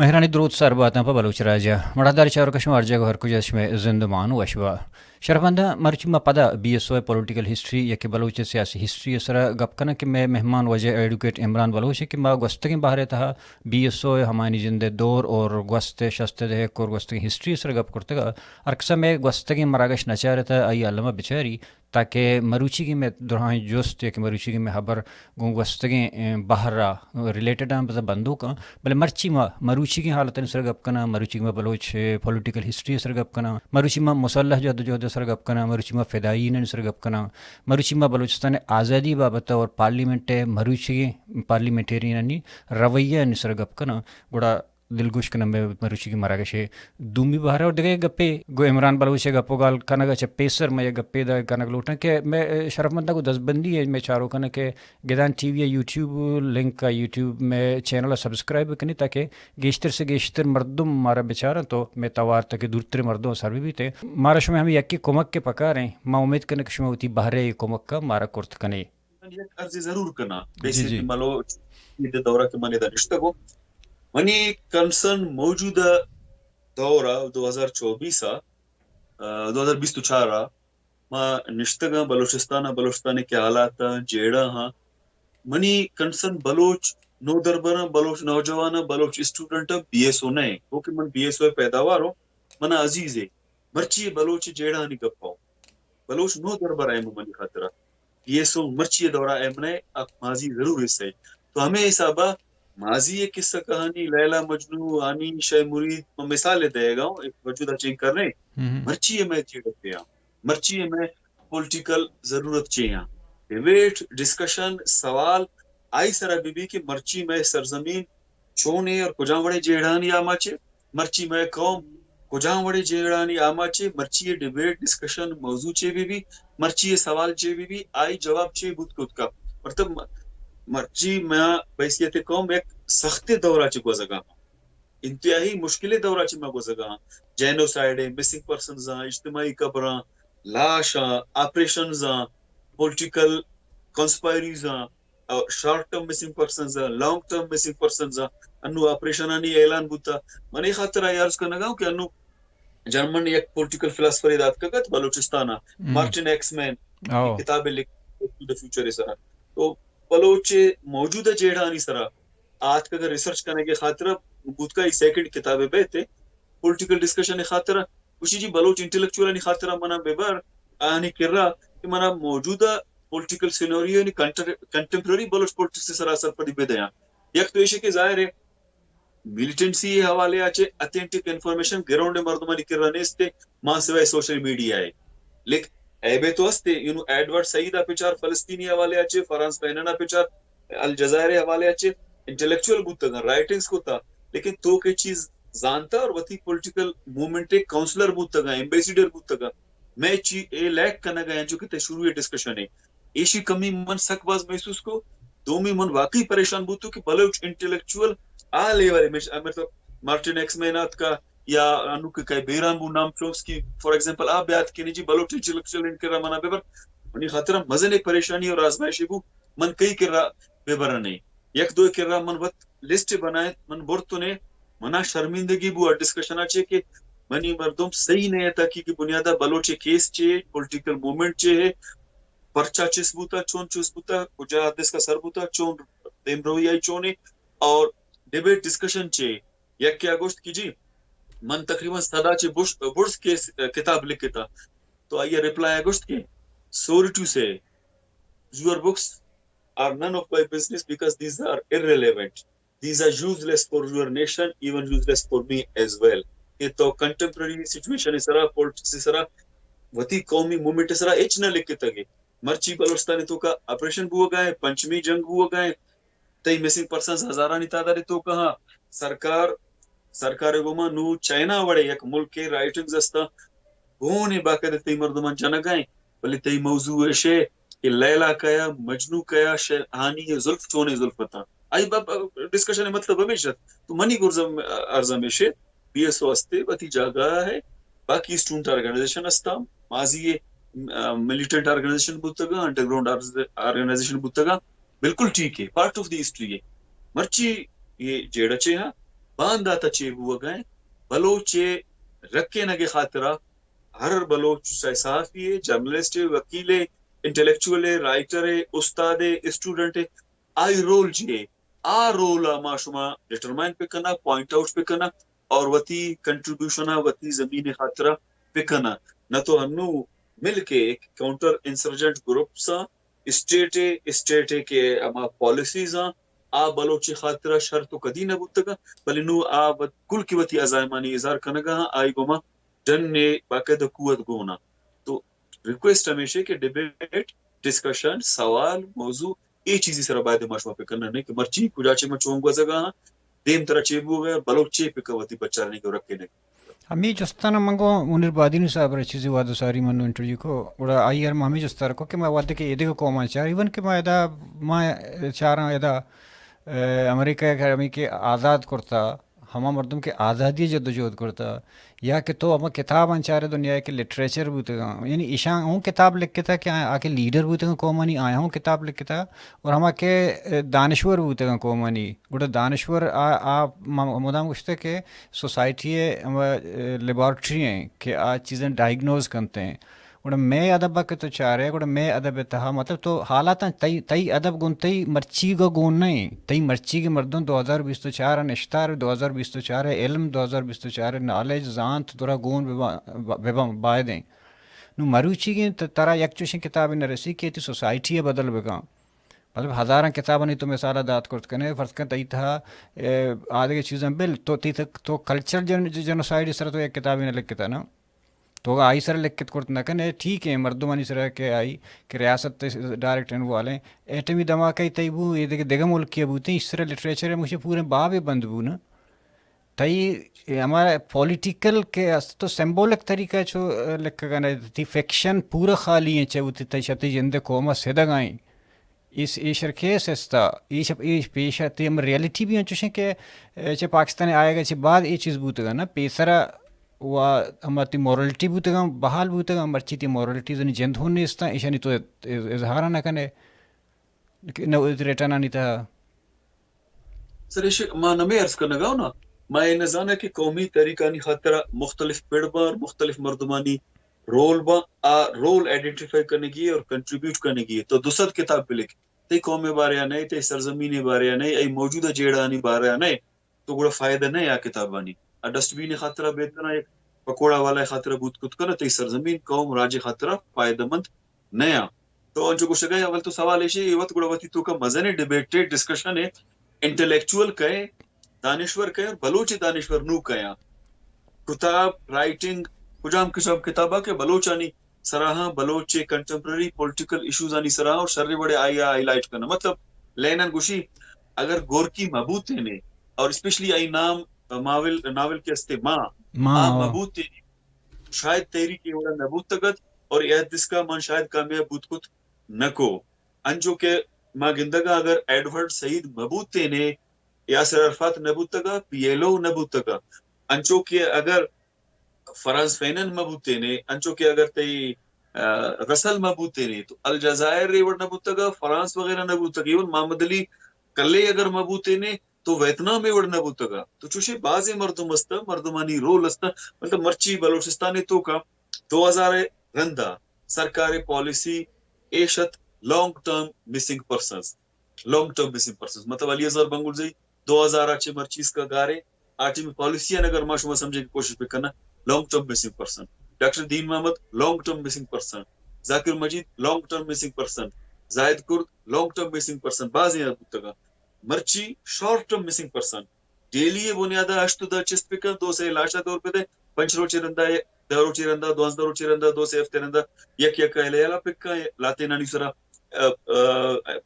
مہرانی دروت سر باتاں پہ بلوچ راج ءَ۔ مڑاہدار چاروکاں، شما ہر جاگہ ءُ ہر کجا، شمئے زندمان وش با۔ شرفمنداں، مرچی ما پدا بی ایس او ءِ پولیٹیکل ہسٹری یا کہ بلوچ ءِ سیاسی ہسٹری ءِ سرا گپ کناں کہ مئے مہمان واجہ ایڈوکیٹ عمران بلوچ اِنت کہ ما گوستگیں بہر ءِ تہا بی ایس او ءِ ہمایانی جند ءِ دور اور گوست ءِ شست ءِ دہک اور گوستگیں ہسٹری ءِ سرا گپ کرتگ ءُ ہر کسا مئے گوستگیں مراگش نہ چارتہ، آئی ءَ الم ءَ بچاری۔ تاکہ مروچیگیں مئے دراہیں جست یا کہ مروچیگیں مئے ہبر گوں گوستگیں، اے، بہر ءَ ریلیٹڈ آں، بزاں بندوک آں، بلے مرچی ما مروچیگیں حالتانی سر گپ کناں، مروچی ما بلوچ پولیٹیکل ہسٹری سر گپ کناں، مروچی ما مسلح جدوجہد سر گپ کناں، مروچی ما فدائیانی سر گپ کناں، مروچی ما بلوچستان آزادی بابت اور پارلیمنٹ مروچیگیں پارلیمنٹیرینانی رویہ سر گپ کناں، گڑا دلگوش کناں مئے مروچیگیں مراگش ءِ دومی بہر ءَ۔ اور دگہ یک گپے گوں عمران بلوچ ءَ گپ ءُ گال کنگ ءَ چہ پیسر مئے یک گپے دگہ کنگ لوٹاں کہ مئے شرفمنداں گوں دزبندی ءَ مئے چاروکاں کہ گدان ٹی وی ءِ یوٹیوب لنک ءَ، یوٹیوب مئے چینل ءَ سبسکرائب بکنی تاکہ گیشتر سے گیشتر مردم مارا بچاراں تو مئے توار تاکہ دورتریں مردم سر بہ بیت۔ مارا شمئے ہمے یکیں کمک ءِ پکار ایں۔ ما امیت کناں کہ شما وتی بہر ءِ کمک ءَ مارا کرت کنے۔ من یک عرضے ضرور کناں، جی، بیسے جی۔ کہ ملو دورہ کہ من ادا نشتگوں، منی کنسرن موجودہ دور ءَ دو ہزار چوبیس ءَ، آ، دو ہزار بیست ءُ چار ءَ ما نشتگاں بلوچستان ءَ، بلوچستان ءِ کہ حالات آں، جیڑہ آں، منی کنسرن بلوچ نودربراں، بلوچ نوجواناں، بلوچ اسٹوڈنٹاں، بی ایس او نہ ایں، کیونکہ من بی ایس او ءِ پیداوار اوں، منا عزیز اے۔ مرچی بلوچ جیڑہانی گپ اوں۔ بلوچ نودربر اہم منی خاطرا۔ بی ایس او مرچی دورا اہم نہ اے، آ ماضی ضرور حصہ اے۔ تو ہمے حسابا ماضی ءِ قصہ کہانی، لیلا مجنو، ہانی شے مرید، من مثال دئیگا اوں، ایک وجود ءَ چین کرنے۔ ہم۔ مرچی مئے جیڑہ پہ آں۔ مرچی مئے پولیٹیکل ضرورت چے آں۔ ڈیبیٹ، ڈسکشن، سوال آئی سرا بہ بی کہ مرچی مئے سرزمین چون اے اور کجام وڑیں جیڑہانی آماچ اے، مرچی مئے قوم کجام وڑیں جیڑہانی آماچ اے، مرچی اے ڈیبیٹ، ڈسکشن، موضوع چے بہ بی، مرچی اے سوال چے بہ بی، آئی جواب چے بوت کت کا۔ مطلب، م-، مرچی ما بحیثیت قوم یک سخت دورا چہ گوزگا آں۔ انتہائی مشکلیں دورا چہ ما گوزگا آں۔ جینوسائیڈ اے، مسنگ پرسنز آں، اجتماعی قبراں، لاش آں، آپریشنز آں، پولیٹیکل کانسپائریز آں، اور شارٹ ٹرم مسنگ پرسنز آں، لانگ ٹرم مسنگ پرسنز آں۔ انو آپریشنانی اعلان بوتا۔ من اے خاطرا اے عرض کنگا اوں کہ انو جرمن یک پولیٹیکل فلاسفرے داتکگ ات بلوچستان ءَ، ہم۔ مارٹن ایکسمین، او۔ کتابے لکھ، ٹو دی فیوچر سرا۔ تو بلوچ موجودہ جیڑہانی سرا آتکگ ریسرچ کنگ ءِ خاطرا، بوتکا اے سیکنڈ کتابے بیت پولیٹیکل ڈسکشن ءِ خاطرا۔ گوشی جی بلوچ انٹلیکچوئلانی خاطرا منا ببر، آہانی کرا کہ منا موجودہ پولیٹیکل سیناریو یعنی کنٹر-، کنٹمپریری بلوچ پولیٹکس ءِ سرا سرپدی بدیاں۔ یک تو ایشی کہ ظاہر اے ملیٹنسی ءِ حوالے ءَ چہ اتھینٹک انفارمیشن گراؤنڈ ءِ مردمانی کرا نیست اے، ماں سوائے سوشل میڈیا ءِ۔ لیکن ایبے تو است اے، یو نو ایڈورڈ سعید ءَ پچار فلسطینی حوالے ءَ چہ، فرانز فینن ءَ پچار الجزائر ءِ حوالے ءَ چہ انٹلیکچوئل بوتگاں، رائٹنگز کتا، لیکن تو کہ چیز زانتا اور وتی پولیٹیکل موومنٹ ءِ کاؤنسلر بوتگاں، ایمبیسیڈر بوتگاں، مئے چی اے لیک کنگ ءَ انچو کہ تئی شروع ءِ ڈسکشن ءَ ایشی کمی من سک باز محسوس کو۔ دومی من واقعی پریشان بوتوں کہ بلوچ انٹلیکچوئل آ لیول ءَ، مش-، مطلب مارٹن ایکسمین آتکا یا انو کہ کئے بیران بو نام چومسکی فار ایگزامپل آ بیات کہ جی بلوچ انٹلیکچوئل انکرا منا ببر۔ منی خاطر مزن پریشانی اور آزمائش بو من کئی کرا ببرنے۔ یک دو کرا من وت لسٹ بنائیں، من برتنے، منا شرمندگی بو آ ڈسکشن ءَ چہ کہ منی مردم صحیح نہ اتاں کہ بنیاد ءَ بلوچ کیس چے، پولیٹیکل موومنٹ چے ہے، پرچا چست بوتا، چون چست بوتا، کجا حد اسکا سر بوتا، چون دیمروی آئی چون ہے، اور ڈیبیٹ ڈسکشن چے۔ یک کیا گوشت کہ جی من تقریباً سدا چے بش-، برز کیس، کتاب لکھتا، تو آئی ریپلائی گوشت کہ سوری ٹو سے، your books are none of my business because these are irrelevant. These are useless for your nation, even useless for me as well. کہ تو کنٹمپریری سچویشن سرا، پولیٹکس سرا وتی قومی موومنٹ سرا ہچ نہ لکھتگے۔ مرچی بلوچستان توکا آپریشن بوگا ہے، پنچمی جنگ بوگا ہے، تئی مسنگ پرسنز ہزارانی تعداد توکا ہاں۔ سرکار، سرکار گوما نو چائنا وڑے یک ملک رائٹنگز استا، گون باقاعدہ تئی مردمان جنگا ہیں، بلے تئی موضوع ایشے کہ لیلا کیا، مجنو کیا، شے-، ہانی زلف چونے زلف تاں۔ آئی باب ڈسکشن مطلب ہمیش ات۔ تو منی گرزم ارزم ایشے، بی ایس او استے، وتی جاگہ ہے، باقی اسٹوڈنٹ آرگنائزیشن استا، ماضی، آ، ملیٹنٹ آرگنائزیشن بوتگا، انڈرگراؤنڈ آرز-، آرگنائزیشن بوتگا، بالکل ٹھیک ہے، پارٹ آف دی ہسٹری ہے۔ مرچی یہ جیڑہ چے ہاں، باندات ءَ چے بوگ ءَ ایں، بلوچ ءِ رکینگ ءِ خاطر ءَ ہر بلوچ، چاہے صحافی ئے، جرنلسٹ ئے، وکیل ئے، انٹلیکچوئل ئے، رائٹر ئے، استاد ئے، اسٹوڈنٹ ئے، آئی رول چی ئے؟ آ رول ءَ ما شما ڈٹرمائن بہ کناں، پوائنٹ آؤٹ بہ کناں اور وتی کنٹریبیوشن ءَ وتی زمین ءِ خاطر ءَ بہ کناں۔ نہ تو ہنو مل کے کاؤنٹر انسرجنٹ گروپس آں، اسٹیٹ ءِ، اسٹیٹ ءِ کہ ہما پالیسیز آں، آ بلوچ ءِ خاطر ءَ شر تو کدی نہ بوتگ آں، بلے نوں آ وت-، کل کہ وتی عزائمانی اظہار کنگ ءَ آں، آئی گوما ڈن ءِ باقاعدہ قوت گون آں۔ تو ریکویسٹ ہمیش ایں کہ ڈیبیٹ، ڈسکشن، سوال، موضوع، اے چیزی سرا باید ما شما فکر نہ، نہ کہ مرچی کجا چے ما چون گوزگ ءَ آں، دیم ترا چے بوگ ءَ، بلوچ چے پکا وتی بچارنگ ءُ رکینگ۔ ہمے جستاں من گوں منیر بادینی صاحب ءَ چیزے وہد ءُ ساری من انٹرویو کو، گڑا آئی ءَ ما ہمے جست ءَ کو کہ ما وہدے کہ ایدگہ قوماں چار، ایون کہ ما ادا، ما چاراں ادا، اے، امریکہ ءَ کہ ہمے کہ آزاد کرتا، ہما مردم کہ آزادی ءِ جدوجہد کرتا، یا کہ تو ہما کتاباں چارے دنیا ءِ کہ لٹریچر بوتگاں، یعنی ایشاں ہوں کتاب لکھتا کہ آ، آ کہ لیڈر بوتگاں قومانی، آیاں ہوں کتاب لکھتا، اور ہما کہ، اے، دانشور بوتگاں قومانی، گڑا دانشور آ، آ م-، مدام گوشتہ کہ سوسائٹی ءِ ہما، اے، لیبارٹری ایں کہ آ چیزاں ڈائگنوز کنت ایں۔ گڑا مئے ادب ءَ کہ تو چارے، گڑا مئے ادب ءِ تہا، مطلب تو حالاتاں تئی، تئی ادب گوں تئی مرچیگ ءَ گون نہ ایں۔ تئی مرچیگ ءِ مردم دو ہزار بیست ءُ چار ءَ نشتار، دو ہزار بیست ءُ چار ءِ علم، دو ہزار بیست ءُ چار ءِ نالج، زانت ترا گون بہ با-، بہ با-، باید ایں۔ نوں مروچیگیں ت-، ترا یک چوشیں کتابے نہ رسی کہ تئی سوسائٹی ءَ بدل بکن۔ مطلب ہزاراں کتابانی تو مثال ءَ دات کرت کنے، فرض کن تئی تہا، اے، آدگہ چیزاں بل، تو تئی تہ-، تو کلچرل جن-، جنوسائیڈ ءِ سرا تو یک کتابے نہ لکھتا نا۔ تو اگاں آئی سرا لکھت کرت نہ کنے، ٹھیک ایں، مردمانی سرا کہ آئی کہ ریاست ءِ ڈائریکٹ انوالو ایں، ایٹمی دھماکہ تئی بو، اے دگہ، دگہ ملکے بوتیں، ایش سرا لٹریچر ءِ مشے پوریں بابے بند بو نا۔ تئی ہما پولیٹیکل کہ است تو سمبولک طریقہ چو لکھگ ءَ نہ، تئی فکشن پورا خالی ایں، چہ وتی تئی شہ تئی جند ءِ قوم ءَ سدگ ءَ ایں۔ ایش، ایشر کیس استا، ایش، ایش پیش ءَ تئی ہم ریئلٹی بھی انچوش ایں کہ، اے، چہ پاکستان ءِ آیگ ءَ چہ بعد اے چیز بوتگ ءَ نا، پیسرا و ہما تئی مورلٹی بوتگ ءَ، بحال بوتگ ءَ، مرچی تئی مورلٹیز ءِ جند ہوں نیست اَنت، ایشانی تو اظ-، اظہار نہ کنے، نہ ریٹرنانی تہا۔ سر، ایش ما نمے عرض کنگ ءَ نا، ما اے نہ زاناں کہ قومی تحریکانی خاطر ءَ مختلف پڑ باں اور مختلف مردمانی رول باں، آ رول آئیڈینٹیفائی کنگی اور کنٹریبیوٹ کنگی۔ تو دو سد کتاب بلک، تئی قوم ءِ بارے ءَ نئے، تئی سرزمین ءِ بارے ءَ نئے، اے موجودہ جیڑہانی بارے ءَ نئے، تو گڑا فائدہ نہ ایں آ کتابانی۔ آ ڈسٹ بین ءِ خاطر ءَ بہتر ایں، یک پکوڑا والا ءِ خاطر ءَ بوت کت کناں، تئی سرزمین، قوم، راج ءِ خاطر ءَ فائدہ مند نہ ایں۔ تو انچو گوشگ ءَ ئے، اول تو سوال ایش ایں، اے وت گڑا وتی توکا مزنیں ڈیبیٹ ءِ، ڈسکشن ءِ، انٹلیکچوئل کئے، دانشور کئے، بلوچ دانشور نوں کئے آں۔ کتاب، رائٹنگ، کجام کجام کتاب ءَ کہ بلوچانی سرا آں، بلوچ ءِ کنٹمپریری پولیٹیکل ایشوزانی سرا آں اور شریں وڑے آئی ءَ ہائی لائٹ کناں۔ مطلب، لینن گوشی، اگر گورکی مہ بوتینے، اور اسپیشلی آئی نام، ناول، ناول کہ استے ماں، ماں، آ ہو۔ مہ بوتینے، شاید تحریک اے وڑا نہ بوتگ ات اور اے حد اسکا من شاید کامیاب بوت کت نہ کو۔ انچو کہ ما گندگ ءَ اگر ایڈورڈ سعید مہ بوتینے، یاسر عرفات نہ بوتگ ءَ، پی ایل او نہ بوتگ ءَ، انچو کہ اگر فرانز فینن مہ بوتینے، انچو کہ اگر تئی، آ، رسل مہ بوتینے، تو الجزائر اے وڑ نہ بوتگ ءَ، فرانس وغیرہ نہ بوتگ، ایون محمد علی کلے اگر مہ بوتینے، تو ویتنام اے وڑ نہ بوتگ ءَ۔ تو چوشیں بازیں مردم است، مردمانی رول است، مطلب مرچی بلوچستان ءِ توکا دو ہزار ءِ رندا سرکار ءِ پالیسی ایش ات long term missing persons. Long term missing persons, مطلب علی اصغر بنگلزئی دو ہزار ءَ چہ مرچی اسکا گاریں، آ ٹیم پالیسی آں اگر ما شما سمجھگ ءِ کوشش بکناں، long term missing person, doctor Din Muhammad long term missing person, Zakir Majeed long term missing person, Zahid Kurd long term missing person, بازیں بوتگاں۔ مرچی short term missing person, daily ءِ بنیاد ءَ ہشت ءُ دہ چست بکن، دو سے لاش ءَ دور بدئے، پنچ روچے رندا، دہ روچے رندا، دوازدہ روچے رندا، دو سے ہفتے رندا، یک یک ءَ ایل آئی آر پکا، لاتینانی سرا، ا، ا،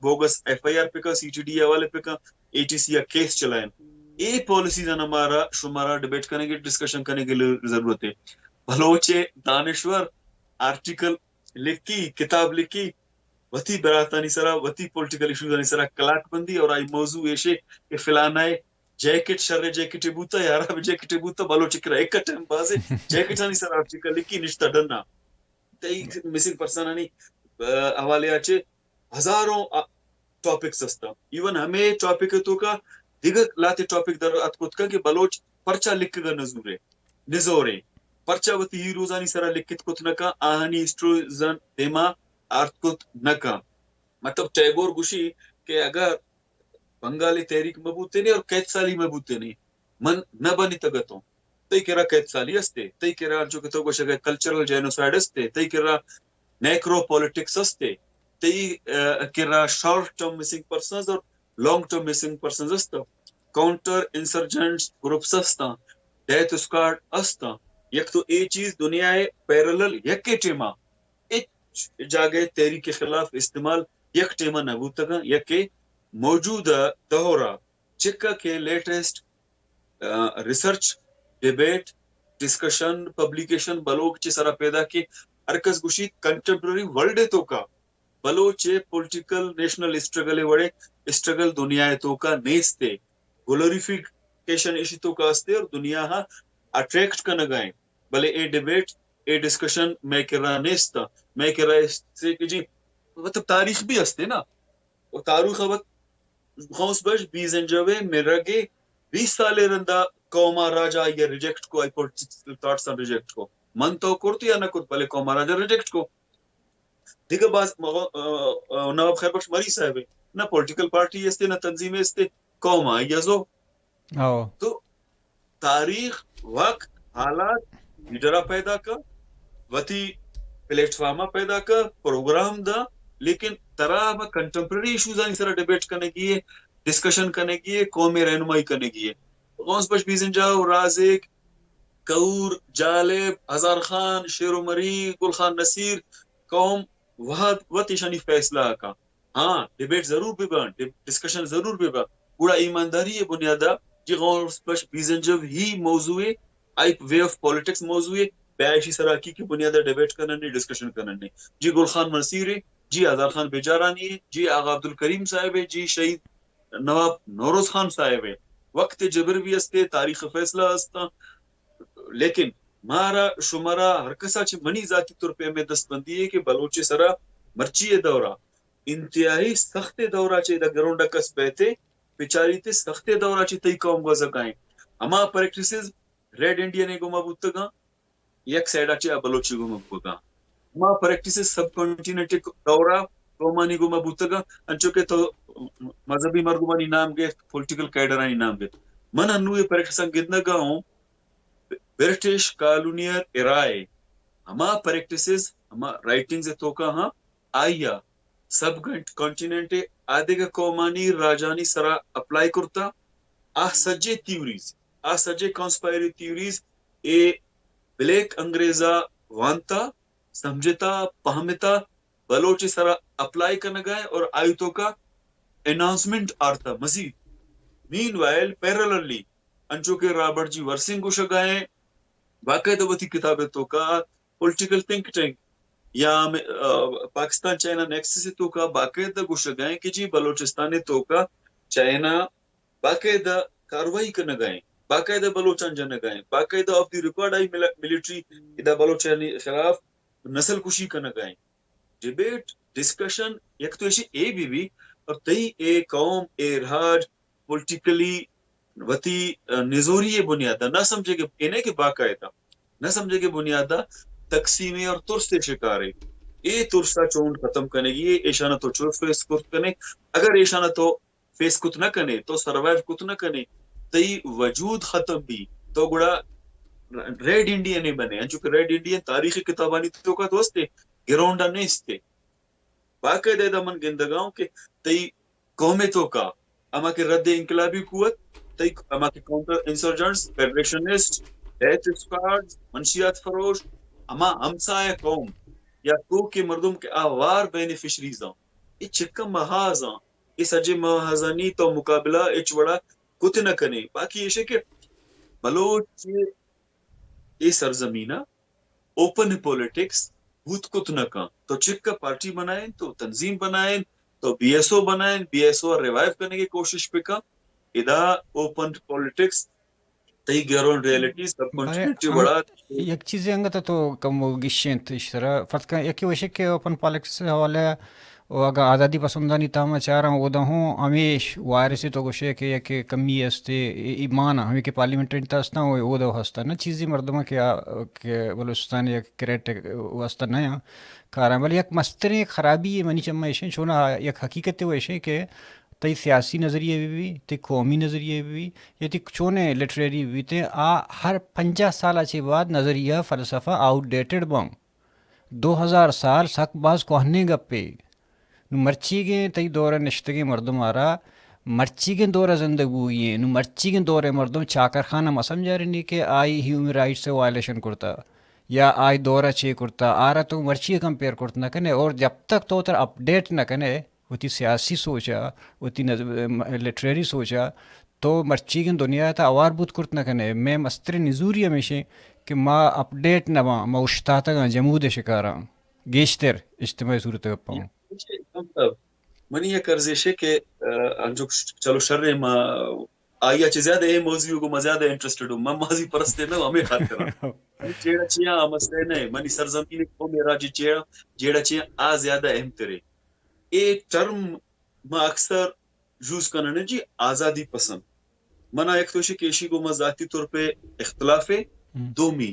بوگس ایف آئی آر پکا، سی ٹی ڈی ءِ حوالے پکا، اے ٹی سی ءَ کیس چلائن۔ اے پالیسیز آں مارا شمارا ڈیبیٹ کنگ ءِ، ڈسکشن کنگ ءِ ضرورت ایں۔ بلوچ ءِ دانشور آرٹیکل لکھی، کتاب لکھی، وتی براتانی سرا، وتی پولیٹیکل ایشوزانی سرا کلاک بندی اور آئی موضوع ایشے کہ فلانا ءِ جیکٹ شر جیکٹے بوتا یا حراب جیکٹے بوتا، بلوچ کرا ایک ٹائم بازے جیکٹانی سرا آرٹیکل لکھی نشتا ڈنا۔ تئی مسنگ پرسنانی، آ، حوالے آ چے ہزاروں، آ، ٹاپکس ہستا۔ ایون ہمے ٹاپک ءِ توکا دگہ لہتے ٹاپک در اتک کت کن کہ بلوچ پرچا لکھگا نزورے، نزورے، پرچا وتی ہیروزانی سرا لکھت کت نہ کن، آہانی ہسٹریزان دیما آرت کت نہ کن۔ مطلب، ٹیگور گوشی کہ اگر بنگالی تحریک مہ بوتینی اور قیت سالی مہ بوتینی، من نہ بنتگتوں۔ تئی کرا قیت سالی استے، تئی کرا، انچو کہ تو گوشگئے، کلچرل جینوسائیڈ استے، تئی کرا نیکرو پالیٹکس استے، تئی، آ، کرا شارٹ ٹرم مسنگ پرسنز اور لانگ ٹرم مسنگ پرسنز استا، کاؤنٹر انسرجنٹ گروپس استا، ڈیتھ اسکواڈ استا۔ یک تو اے چیز دنیا ء پیرلل یکے ٹیما ہچ جاگہ تحریک خلاف استعمال یک ٹیما نہ بوتگاں، یکے موجودہ دور ء چکا کہ latest, ah, research, debate, discussion, publication Baloch چے سرا پیدا کہ ہر کس گوشیت کنٹمپریری ورلڈ ء توکا بلوچ ء پولیٹیکل نیشنل اسٹرگل ء وڑیں اسٹرگل دنیا ء توکا نیست ء، گلوریفیکیشن ایشی توکا است ء اور دنیا ء اٹریکٹ کنگا ایں۔ بلے اے ڈیبیٹ، اے ڈسکشن مئے کرا نیست، مئے کرا است کہ جی، مطلب، تاریخ بھی است نا، و تاریخ ء وت غوث بخش بیزنجو ء مرگ ء بیست سال ء رندا قوم ء راج ء آئی ء ریجیکٹ کو، آئی پولیٹیکل تھاٹس ء ریجیکٹ کو۔ من تو کرت یا نہ کرت، بلے قوم ء راج ء ریجیکٹ کو۔ دگہ باز مغ-، آ، آ، نواب خیر بخش مری صاحب ء نہ پولیٹیکل پارٹی استے، نہ تنظیم استے، قوم ء آئی ء زو۔ او۔ تو تاریخ، وقت، حالات، لیڈر ء پیدا کن، وتی پلیٹ فارم ء پیدا کن، پروگرام دا، لیکن ترا ہما کنٹمپریری ایشوز آنی سرا ڈیبیٹ کنگی ہے، ڈسکشن کنگی ہے، قوم ء رہنمائی کنگی ہے۔ غوث بخش بیزنجاو، رازق، کہور، جالب، ہزار خان، شیر و مری، گل خان نصیر، قوم وہد وت ایشانی فیصلہ ء کن۔ ہاں، ڈیبیٹ ضرور بہ باں، ڈ-، ڈسکشن ضرور بہ باں، گڑا ایمانداری ء بنیاد ء جی غوث بخش بیزنجو ہی موضوع ء، آئی وے آف پالیٹکس موضوع ء، بیا ایشی سرا حقیقی بنیاد ء ڈیبیٹ کنن نے، ڈسکشن کنن نے۔ جی گل خان منصیر ء، جی آزار خان بیجارانی ء، جی آغا عبدالکریم صاحب ء، جی شہید نواب نوروز خان صاحب ء، وقت ء جبر بھی استے، تاریخ ء فیصلہ استاں، لیکن مارا شمارا ہر کسا چہ منی ذاتی طور پہ ہمے دست بندی ہے کہ بلوچ ء سرا مرچی ء دورا انتہائی سخت ء دورا چہ ادا گراؤنڈ ء کس بیت ء بچاریت ء سخت ء دورا چہ تئی قوم گوزگائیں۔ ہما پریکٹسز ریڈ انڈین ء گوما بوتگاں، یک سائیڈا چہ آ بلوچی گوما بوتگاں۔ ہما پریکٹسز سب کانٹیننٹ ء دورا قومانی گوما بوتگاں، انچو کہ تو مذہبی مردمانی نام گپت، پولیٹیکل کیڈرانی نام گپت۔ من انو اے پریکٹساں گندگا ہوں، برٹش کالونیل ارائے ہما پریکٹسز، ہما رائٹنگز ء توکا ہاں، آئی ء سب کانٹیننٹ ء آدگہ قومانی راجانی سرا اپلائی کرتا۔ آ سجے تھیوریز، آ سجے کانسپائری تھیوریز اے بلیک انگریزا وانتا، سمجھتا، پہمتا، بلوچ سرا اپلائی کنگا ہے اور آئی توکا انہانسمنٹ آرتا مزید۔ مین وائل پیرللی انچو کہ رابرٹ جی ورسنگ گوشگا ہیں، باقاعدہ وتی کتاب توکا پولیٹیکل تھنک ٹینک یا ہم، آ، پاکستان چائنا نیکسس توکا باقاعدہ گوشگا ہیں کہ جی بلوچستان توکا چائنا باقاعدہ کاروائی کنگا ہیں، باقاعدہ بلوچان جنگا ہیں، باقاعدہ آف دی ریکارڈ آئی مل-، ملٹری ادا بلوچانی خلاف نسل کشی کنگا ہیں۔ ڈیبیٹ، ڈسکشن، یک تو ایشی اے بی بی اور تئی اے قوم، اے راج پولیٹیکلی وتی، آ، نزوری ء بنیاد ء نہ سمجھے کہ اے نہ کہ باقاعدہ نہ سمجھے کہ بنیاد ء تقسیمی اور ترس ء شکار ہے۔ اے ترس ء چونڈ ختم کنگی ہے، ایشانہ تو چو فیس کرت کنے۔ اگر ایشانہ تو فیس کت نہ کنے، تو سروائیو کت نہ کنے، تئی وجود ختم بی، تو گڑا ریڈ انڈین ء بنے، انچو کہ ریڈ انڈین تاریخی کتابانی توکا تو استے، گراؤنڈ ء نیستے۔ باقاعدہ ادا من گندگا ہوں کہ تئی قوم توکا ہما کہ رد انقلابی قوت، تئی ہما کہ کاؤنٹر انسرجنٹس، فیڈریشنسٹ، ڈیتھ اسکواڈ، منشیات فروش، ہما ہمسایہ قوم یا تو کہ مردم کہ آ وار بینیفیشریز آں، اے چکا محاذ آں، اے سجے محاذانی تو مقابلہ اچ وڑا کت نہ کنے۔ باقی ایشے کہ بلوچ اے سرزمین ء اوپن پولیٹکس بوت کت نہ کن۔ تو چک ء پارٹی بنائین، تو تنظیم بنائین، تو بی ایس او بنائین، بی ایس او ء ریوائیو کنگ ء کوشش بکن۔ ادا اوپن پولیٹکس تئی گراؤنڈ ریئلٹی سب بلے کانٹیننٹ ء ہم وڑا۔ یک چیزے انگت تو کمو گیشینت اشترا فرض کن یکی وشک کہ اوپن پالیٹکس حوالہ و اگاں آزادی پسندانی تاما چاراں، اودا ہوں ہمیش وائرس تو گوشے کہ یک کمی استے، ای-، ایمان ہمیں کہ پارلیمنٹری تا ہستاں، او اودا ہستاں۔ نہ چیزی مردماں کہ آ-، کہ بلوچستان یک کریٹ واسطہ نہ آں کاراں، بلے یک مستریں خرابی منی چمہ ایشیں، چونا یک حقیقت وہ ایشیں کہ تئی سیاسی نظریہ بہ بی، تئی قومی نظریہ بہ بی، یا تئی چونیں لٹریری بہ بیتیں، آ ہر پنجاہ سال چہ بعد نظریہ، فلسفہ آؤٹ ڈیٹڈ باں۔ دو ہزار سال سک باز کوہنیں گپے۔ نوں مرچیگیں تئی دور ء نشتگیں مردم آرا مرچیگیں دور ء زندگ بوگی ایں۔ نوں مرچیگیں دور ء مردم چاکر خان ء مہ سمجھارینی کہ آئی ہیومن رائٹس ء وائلیشن کرتا یا آئی دور ء چے کرتا، آرا تو مرچی ء کمپیئر کرت نہ کنے۔ اور جب تک تو تر اپڈیٹ نہ کنے، وتی سیاسی سوچ ء، وتی نظ-، لٹریری سوچ ء تو مرچیگیں دنیا ء تھا اوار بوت کرت نہ کنے۔ مئے مستریں نزوری ہمیشیں کہ ما اپڈیٹ نہ باں، ما اوشتاتگاں جمود ء شکاراں، گیشتر اجتماعی صورت ء گپاں۔ منی یک عرض ایشے کہ، آ، انچو چلو شر ایں، ما آئی ء چہ زیادہ اے موضوع گو ما زیادہ انٹرسٹڈ ہوں، ما ماضی پرستے نہ ہوں، ہمیں خاطر ہوں۔ جیڑا چیاں آ مسئلہ نہ ہے، منی سرزمین قوم راج چیڑا، جیڑا چیاں آ زیادہ اہم ترے۔ اے ٹرم ما اکثر یوز کننے جی آزادی پسند۔ منا یک تو ایشی کہ ایشی گو ما ذاتی طور پہ اختلاف ہے۔ ہم۔ دومی،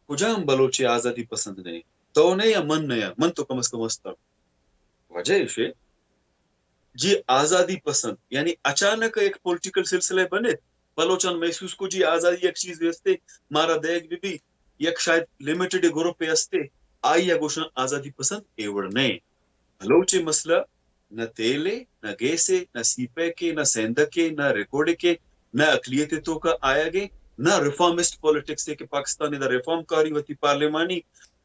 کجام بلوچ آزادی پسند نہیں؟ تو نہیں یا من نہیں، من تو کم از کم ہستاں۔ وجہ ایشے جی آزادی پسند، یعنی اچانک یک پولیٹیکل سلسلہ بنے، بلوچان محسوس کو جی آزادی یک چیز ویستے مارا دیگ بی بی، یک شاید لمیٹڈ گروپ استے، آئی ء گوشن آزادی پسند، اے وڑ نہیں۔ بلوچ مسئلہ نہ تیل ء، نہ گیس ء، نہ سی پیک ء، نہ سیندک ء، نہ ریکوڈک ء، نہ اقلیت ء توکا آیگ ء، نہ ریفارمسٹ پالیٹکس ء کہ پاکستان ء دا ریفارم کاری وتی پارلیمانی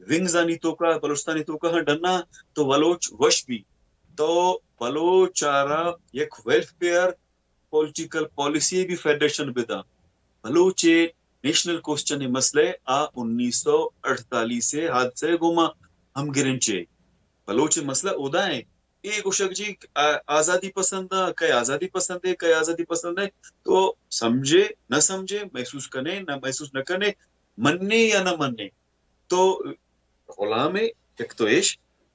ونگز آنی توکا، بلوچستانی توکا ہاں ڈنا تو بلوچ وش بی۔ تو بلوچ آرا یک ویلفیئر پولیٹیکل پالیسی بھی فیڈریشن بدا۔ بلوچ نیشنل کوسچن مسئلہ آ انیس سو اڑتالیس حادثہ گوما ہم گرنچے۔ بلوچ مسئلہ اودا ہے۔ اے گوشگ جی آ-، آزادی پسند آ، کئے آزادی پسند ہے، کئے آزادی پسند ہے۔ تو سمجھے، نہ سمجھے، محسوس کنے، نہ محسوس نہ کنے، منے یا نہ منے۔ تو غلام ہے، یک تو ایش،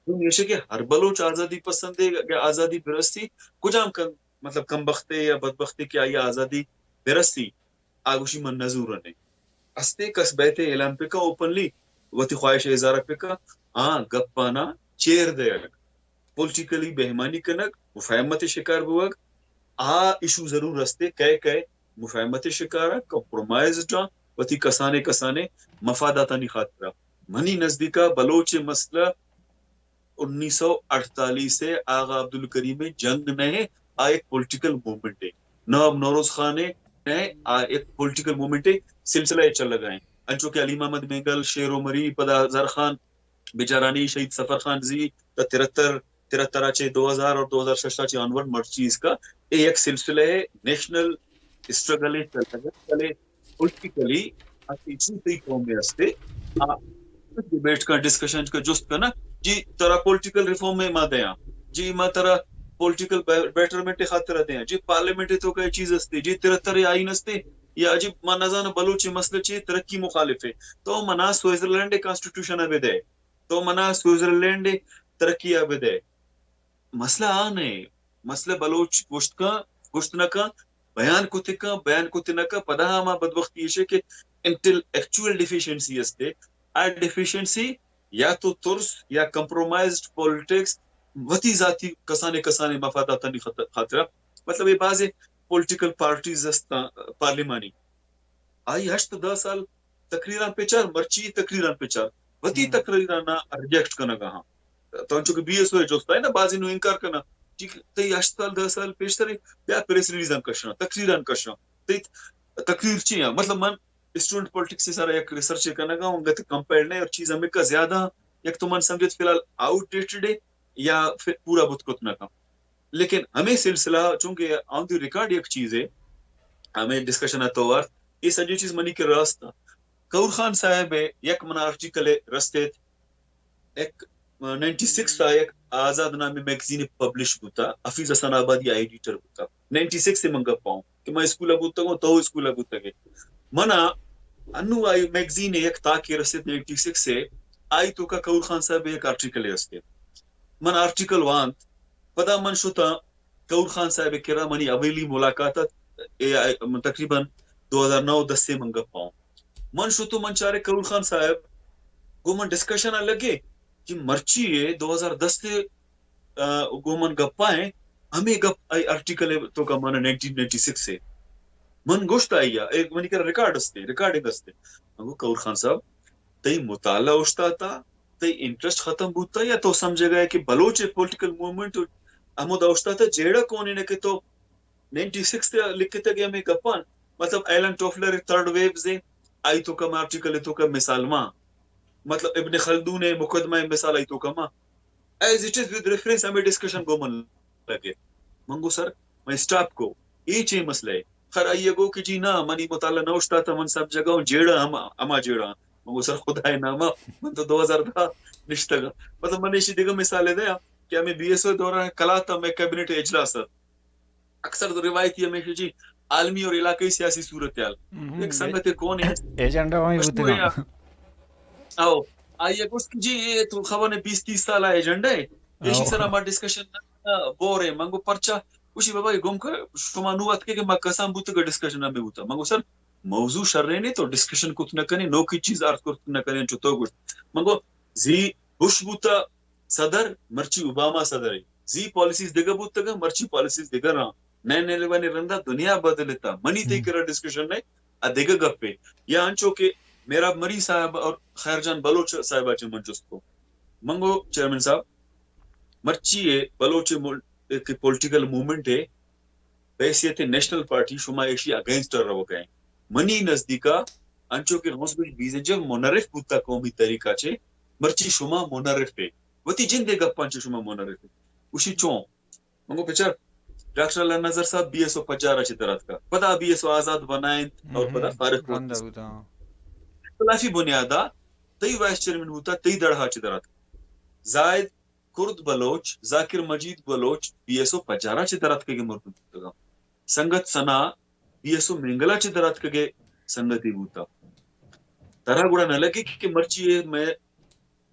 دومی ایش کہ ہر بلوچ آزادی پسند ہے، اگر آزادی برستی، کجام کن، مطلب کم بختے یا بدبختے کہ آئی آزادی برستی، آگوشی من نزورنے۔ استے کس بیتے اعلان پکا اوپنلی، وتی خواہش اظہار پکا، آ گپانا چیر دیگ، پولیٹیکلی بہمانی کنگ، مفاہمت شکار بوگ، آ ایشو ضرور استے، کئے کئے مفاہمت شکار آں، کمپرومائزڈ آں، وتی کسانے کسانے مفاداتانی خاطرا۔ منی نزدیکا بلوچ مسئلہ انیس سو اڑتالیس آغا عبدالکریم جنگ نہ ہے، آ ایک پولیٹیکل موومنٹ ہے۔ نواب نوروز خان ہے، نہ ہے، آ ایک پولیٹیکل موومنٹ ہے، سلسلہ ہے چلگا ہے۔ انچو کہ علی محمد مینگل، شیر عمری، پدا اظہر خان، بجارانی شہید سفر خان زی، تا ترہتر، ترہتر آ چہ دو ہزار اور دو ہزار شش آ چہ آنورڈ مرچی اس کا، اے یک سلسلہ ہے، نیشنل اسٹرگل ہے، چلتا ہے، چلے پولیٹیکلی آ ایشو تئی قوم میں ہستے، آ ڈیبیٹ کا، ڈسکشن کا جست کنا، جی ترا پولیٹیکل ریفارم میں ما دیاں، جی ما ترا پولیٹیکل بے-، بیٹرمنٹ خاطر دیاں، جی پارلیمنٹ تو کا چیز ہستے، جی ترہتر آئین ہستے، یا جی ما نزاناں بلوچ مسئلہ چی ترقی مخالف ہے، تو منا سوئٹزرلینڈ کانسٹیٹیوشن ء بدے، تو منا سوئٹزرلینڈ ترقی ء بدے۔ مسئلہ آ نہ، مسئلہ بلوچ گوشت کن، گوشت نہ کن، بیان کت کن، بیان کت نہ کن، پدا ہما بدبختی ایشے کہ انٹلیکچوئل ڈیفیشنسی استے، آ ڈیفیشنسی یا تو ترس یا کمپرومائزڈ پالیٹکس وتی ذاتی کسانے کسانے مفاداتانی خط-، خاطرہ، مطلب یہ بعض پولیٹیکل پارٹیز ہستاں پارلیمانی، آئی ہشت دہ سال تقریراں پچار، مرچی تقریراں پچار، وتی ہم۔ تقریراں نا ریجیکٹ کنگا ہاں۔ تو انچو کہ بی ایس او جوستا ہے نا، بازی نو انکار کنا، ٹھیک، تئی ہشت سال، دہ سال پیش ترے، بیا پریس ریلیزاں کشاں، تقریراں کشاں، تئی تقریر چی ہیں؟ مطلب من اسٹوڈنٹ پالیٹکس سارا یک ریسرچ کنگا ہوں، انگت کمپیئر نہیں اور چیز ہمیں کا زیادہ، یک تو من سمجھت فی الحال آؤٹ ڈیٹڈ ہے، یا پھر پورا بوت کت نہ کن۔ لیکن ہمیں سلسلہ چونکہ آن دی ریکارڈ یک چیز ہے، ہمیں ڈسکشن ء تو وارت، یہ سجی چیز منی کے راست تھا۔ کور خان صاحب ہے، یک منا آرٹیکل ہے رستے، ایک نائنٹی سکس آ یک آزاد نامی میگزین پبلش بوتا، حفیظ حسن آبادی ایڈیٹر بوتا۔ نائنٹی سکس سے من گپ پاؤں کہ میں اسکول بوتا ہوں، تو اسکول بوتا گے۔ منا انو آئی میگزین یک تاکہ رستے نائنٹی سکس سے، آئی تو کا کور خان صاحب یک آرٹیکل ہے رستے۔ من آرٹیکل وانت، پدا من شتاں کور خان صاحب ءِ کرا، منی اولی ملاقات ات، اے، تقریباً دو ہزار نو دس ءَ من گپ آؤں۔ من شتوں، من چارے کور خان صاحب گوں من ڈسکشن ءَ لگے کہ مرچی ءَ دو ہزار دس ءَ، آ، گوں من گپا ایں، ہمے گپ آئی آرٹیکل ءِ توکا من نائنٹین نائنٹی سکس ءَ من گوشت آئی ءَ، اے منی کرا ریکارڈ استے، ریکارڈنگ استے۔ من گو کور خان صاحب، تئی مطالعہ اوشتاتا، تئی انٹرسٹ ختم بوتا، یا تو سمجھگا ئے کہ بلوچ پولیٹیکل موومنٹ ہمودا اوشتاتا جیڑہ کونینے کہ تو نائنٹی سکس ءَ لکھتگ ہمے گپاں، مطلب ایلن ٹوفلر تھرڈ ویوز ءَ، آئی توکا ما آرٹیکل توکا مثال ما، مطلب ابن خلدون ءِ مقدمہ ءِ مثال آئی توکا ما، as it is with reference ہمے ڈسکشن گوں من لگے۔ من گو سر، من اسٹاپ کو، اے چے مسئلہ ہے؟ خیر، آئی ءَ گو کہ جی نا، منی مطالعہ نہ اوشتاتا، من سب جگہ ہوں، جیڑہ ہم، ہما جیڑہ۔ من گو سر، خدا ءِ نام ءَ، من تو دو ہزار دہ نشتگ۔ مطلب من ایشی دگہ مثال دیا کہ ہمیں بی ایس او دوران کلات میں کیبنٹ اجلاس ات۔ اکثر تو روایتی ہمیشہ جی عالمی اور علاقائی سیاسی صورتحال۔ ہم، ایک سنگت کون ہے؟ ایجنڈا وہیں بوتے نا۔ آؤ، آئی ءَ گوشت کہ جی، اے تو خبر نے بیس تیس سال ءِ ایجنڈا ہے۔ ایشی سرا ما ڈسکشن بور ہے۔ من گو پرچا؟ گوشی بابا، یہ گم کر، شما نو اتکے کہ ما کسان بوتگ ڈسکشن ہمیں بوتا۔ من گو سر، موضوع شرے نے تو ڈسکشن کت نہ کنے، نوکی چیز ارت کرت نہ کنے، چو تو گوشت۔ من گو زی بش بوتا صدر، مرچی اوباما صدر ہے۔ زی پالیسیز دگہ بوتگا، مرچی پالیسیز دگہ راں۔ نائن الیون رندا دنیا بدلتا۔ منی تے کرا ڈسکشن نے، ا دگہ گپے۔ یا انچو کہ میراب مری صاحب اور خیر جان بلوچ صاحب چہ من جست کو۔ من گو چیئرمین صاحب، مرچی ہے بلوچ مل-، ایک پولیٹیکل موومنٹ ہے، بحیثیت نیشنل پارٹی شما ایشی اگینسٹ روگ ءَ۔ منی نزدیکا انچو کہ غوث بخش بیزنجو منحرف بوتا قومی تحریکا چے، مرچی شما منحرف ہے۔ وتی جندے گپاں چے شما منحرف ہے۔ گوشی چون؟ من گو پچر، ڈاکٹر اللہ نظر صاحب بی ایس او پجار چے دراتکا، پدا بی ایس او آزاد بنائیں اور پدا فارغ بوتا۔ اختلافی بنیادا تئی وائس چیئرمین بوتا، تئی دڑہا چے دراتکا۔ Zahid Kurd Baloch, Zakir Majeed Baloch B S O پجارا چے دراتکگے مردم بوتگاں۔ سنگت ثنا بی ایس او مینگلا چے دراتکگے سنگتی بوتا۔ ترا گڑا نہ لگے کہ مرچی اے میں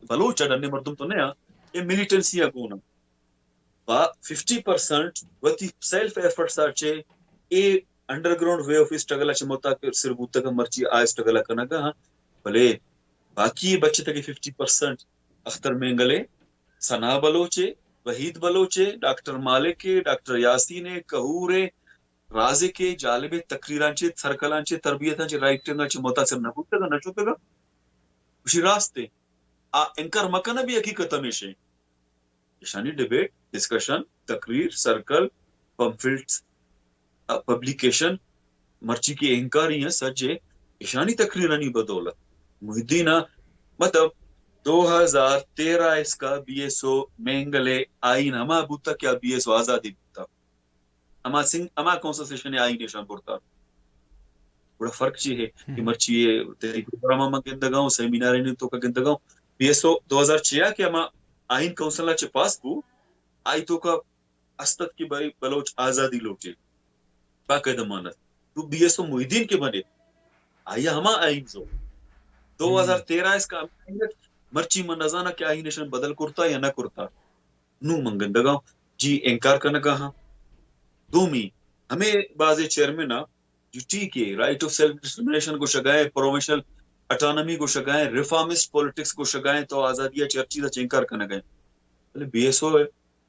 بلوچ ءَ ڈنے مردم تو نیا، اے ملیٹنسی ءَ گونا۔ با ففٹی پرسنٹ وتی سیلف ایفرٹس ءَ چے اے انڈرگراؤنڈ وے آف اسٹرگل ءَ چے متاثر بوتگاں، مرچی آ اسٹرگل ءَ کنگا ہاں۔ بلے باقی بچتگے ففٹی پرسنٹ اختر مینگلے، ثنا بلوچے، وحید بلوچے، ڈاکٹر مالکے، ڈاکٹر یاسینے، کہورے، رازقے، جالبے، تقریراں چے، سرکلاں چے، تربیتاں چے، رائٹنگاں چے متاثر نہ بوتگاں، نہ شتگاں۔ گوشی راستے۔ آ انکار مکنہ بھی حقیقت ہمیشے۔ ایشانی ڈیبیٹ، ڈسکشن، تقریر، سرکل، پمفلٹس، آ، پبلیکیشن، مرچی کہ انکاری ہیں سجے ایشانی تقریرانی بدولت۔ محی الدین ءَ، مطلب، دو ہزار تیرہ اسکا بی ایس او مینگلے آئین ہما بوتا کہ آ بی ایس او آزادی بوتا۔ ہما سنگ، ہما کانسٹیٹیوشن آئین ایشان برتا۔ گڑا فرق چی ہے کہ مرچی یہ تحریک البرہما من گندگا ہوں، سیمینار نے توکا گندگا ہوں۔ بی ایس او دو ہزار چھ کہ ہما آئین کونسل چے پاس بو، آئی توکا استت کہ بھائی بلوچ آزادی لوٹے، باقاعدہ مانت۔ تو بی ایس او محی الدین کے بنے، آئی ہما آئین زو۔ دو ہزار تیرہ اسکا مرچی من نزانا کہ آئین ایشان بدل کرتا یا نہ کرتا۔ نوں من گندگاں جی انکار کنگا ہاں۔ دومی، ہمے بازیں چیئرمین ءَ جو ٹھیک ہے، رائٹ آف سیلف ڈٹرمنیشن گوشگائے، پروونشنل اٹانومی گوشگائے، ریفارمسٹ پولیٹکس گوشگائے، تو آزادی ءَ چہ ہر چیز ءَ چہ انکار کنگائے۔ بلے بی ایس او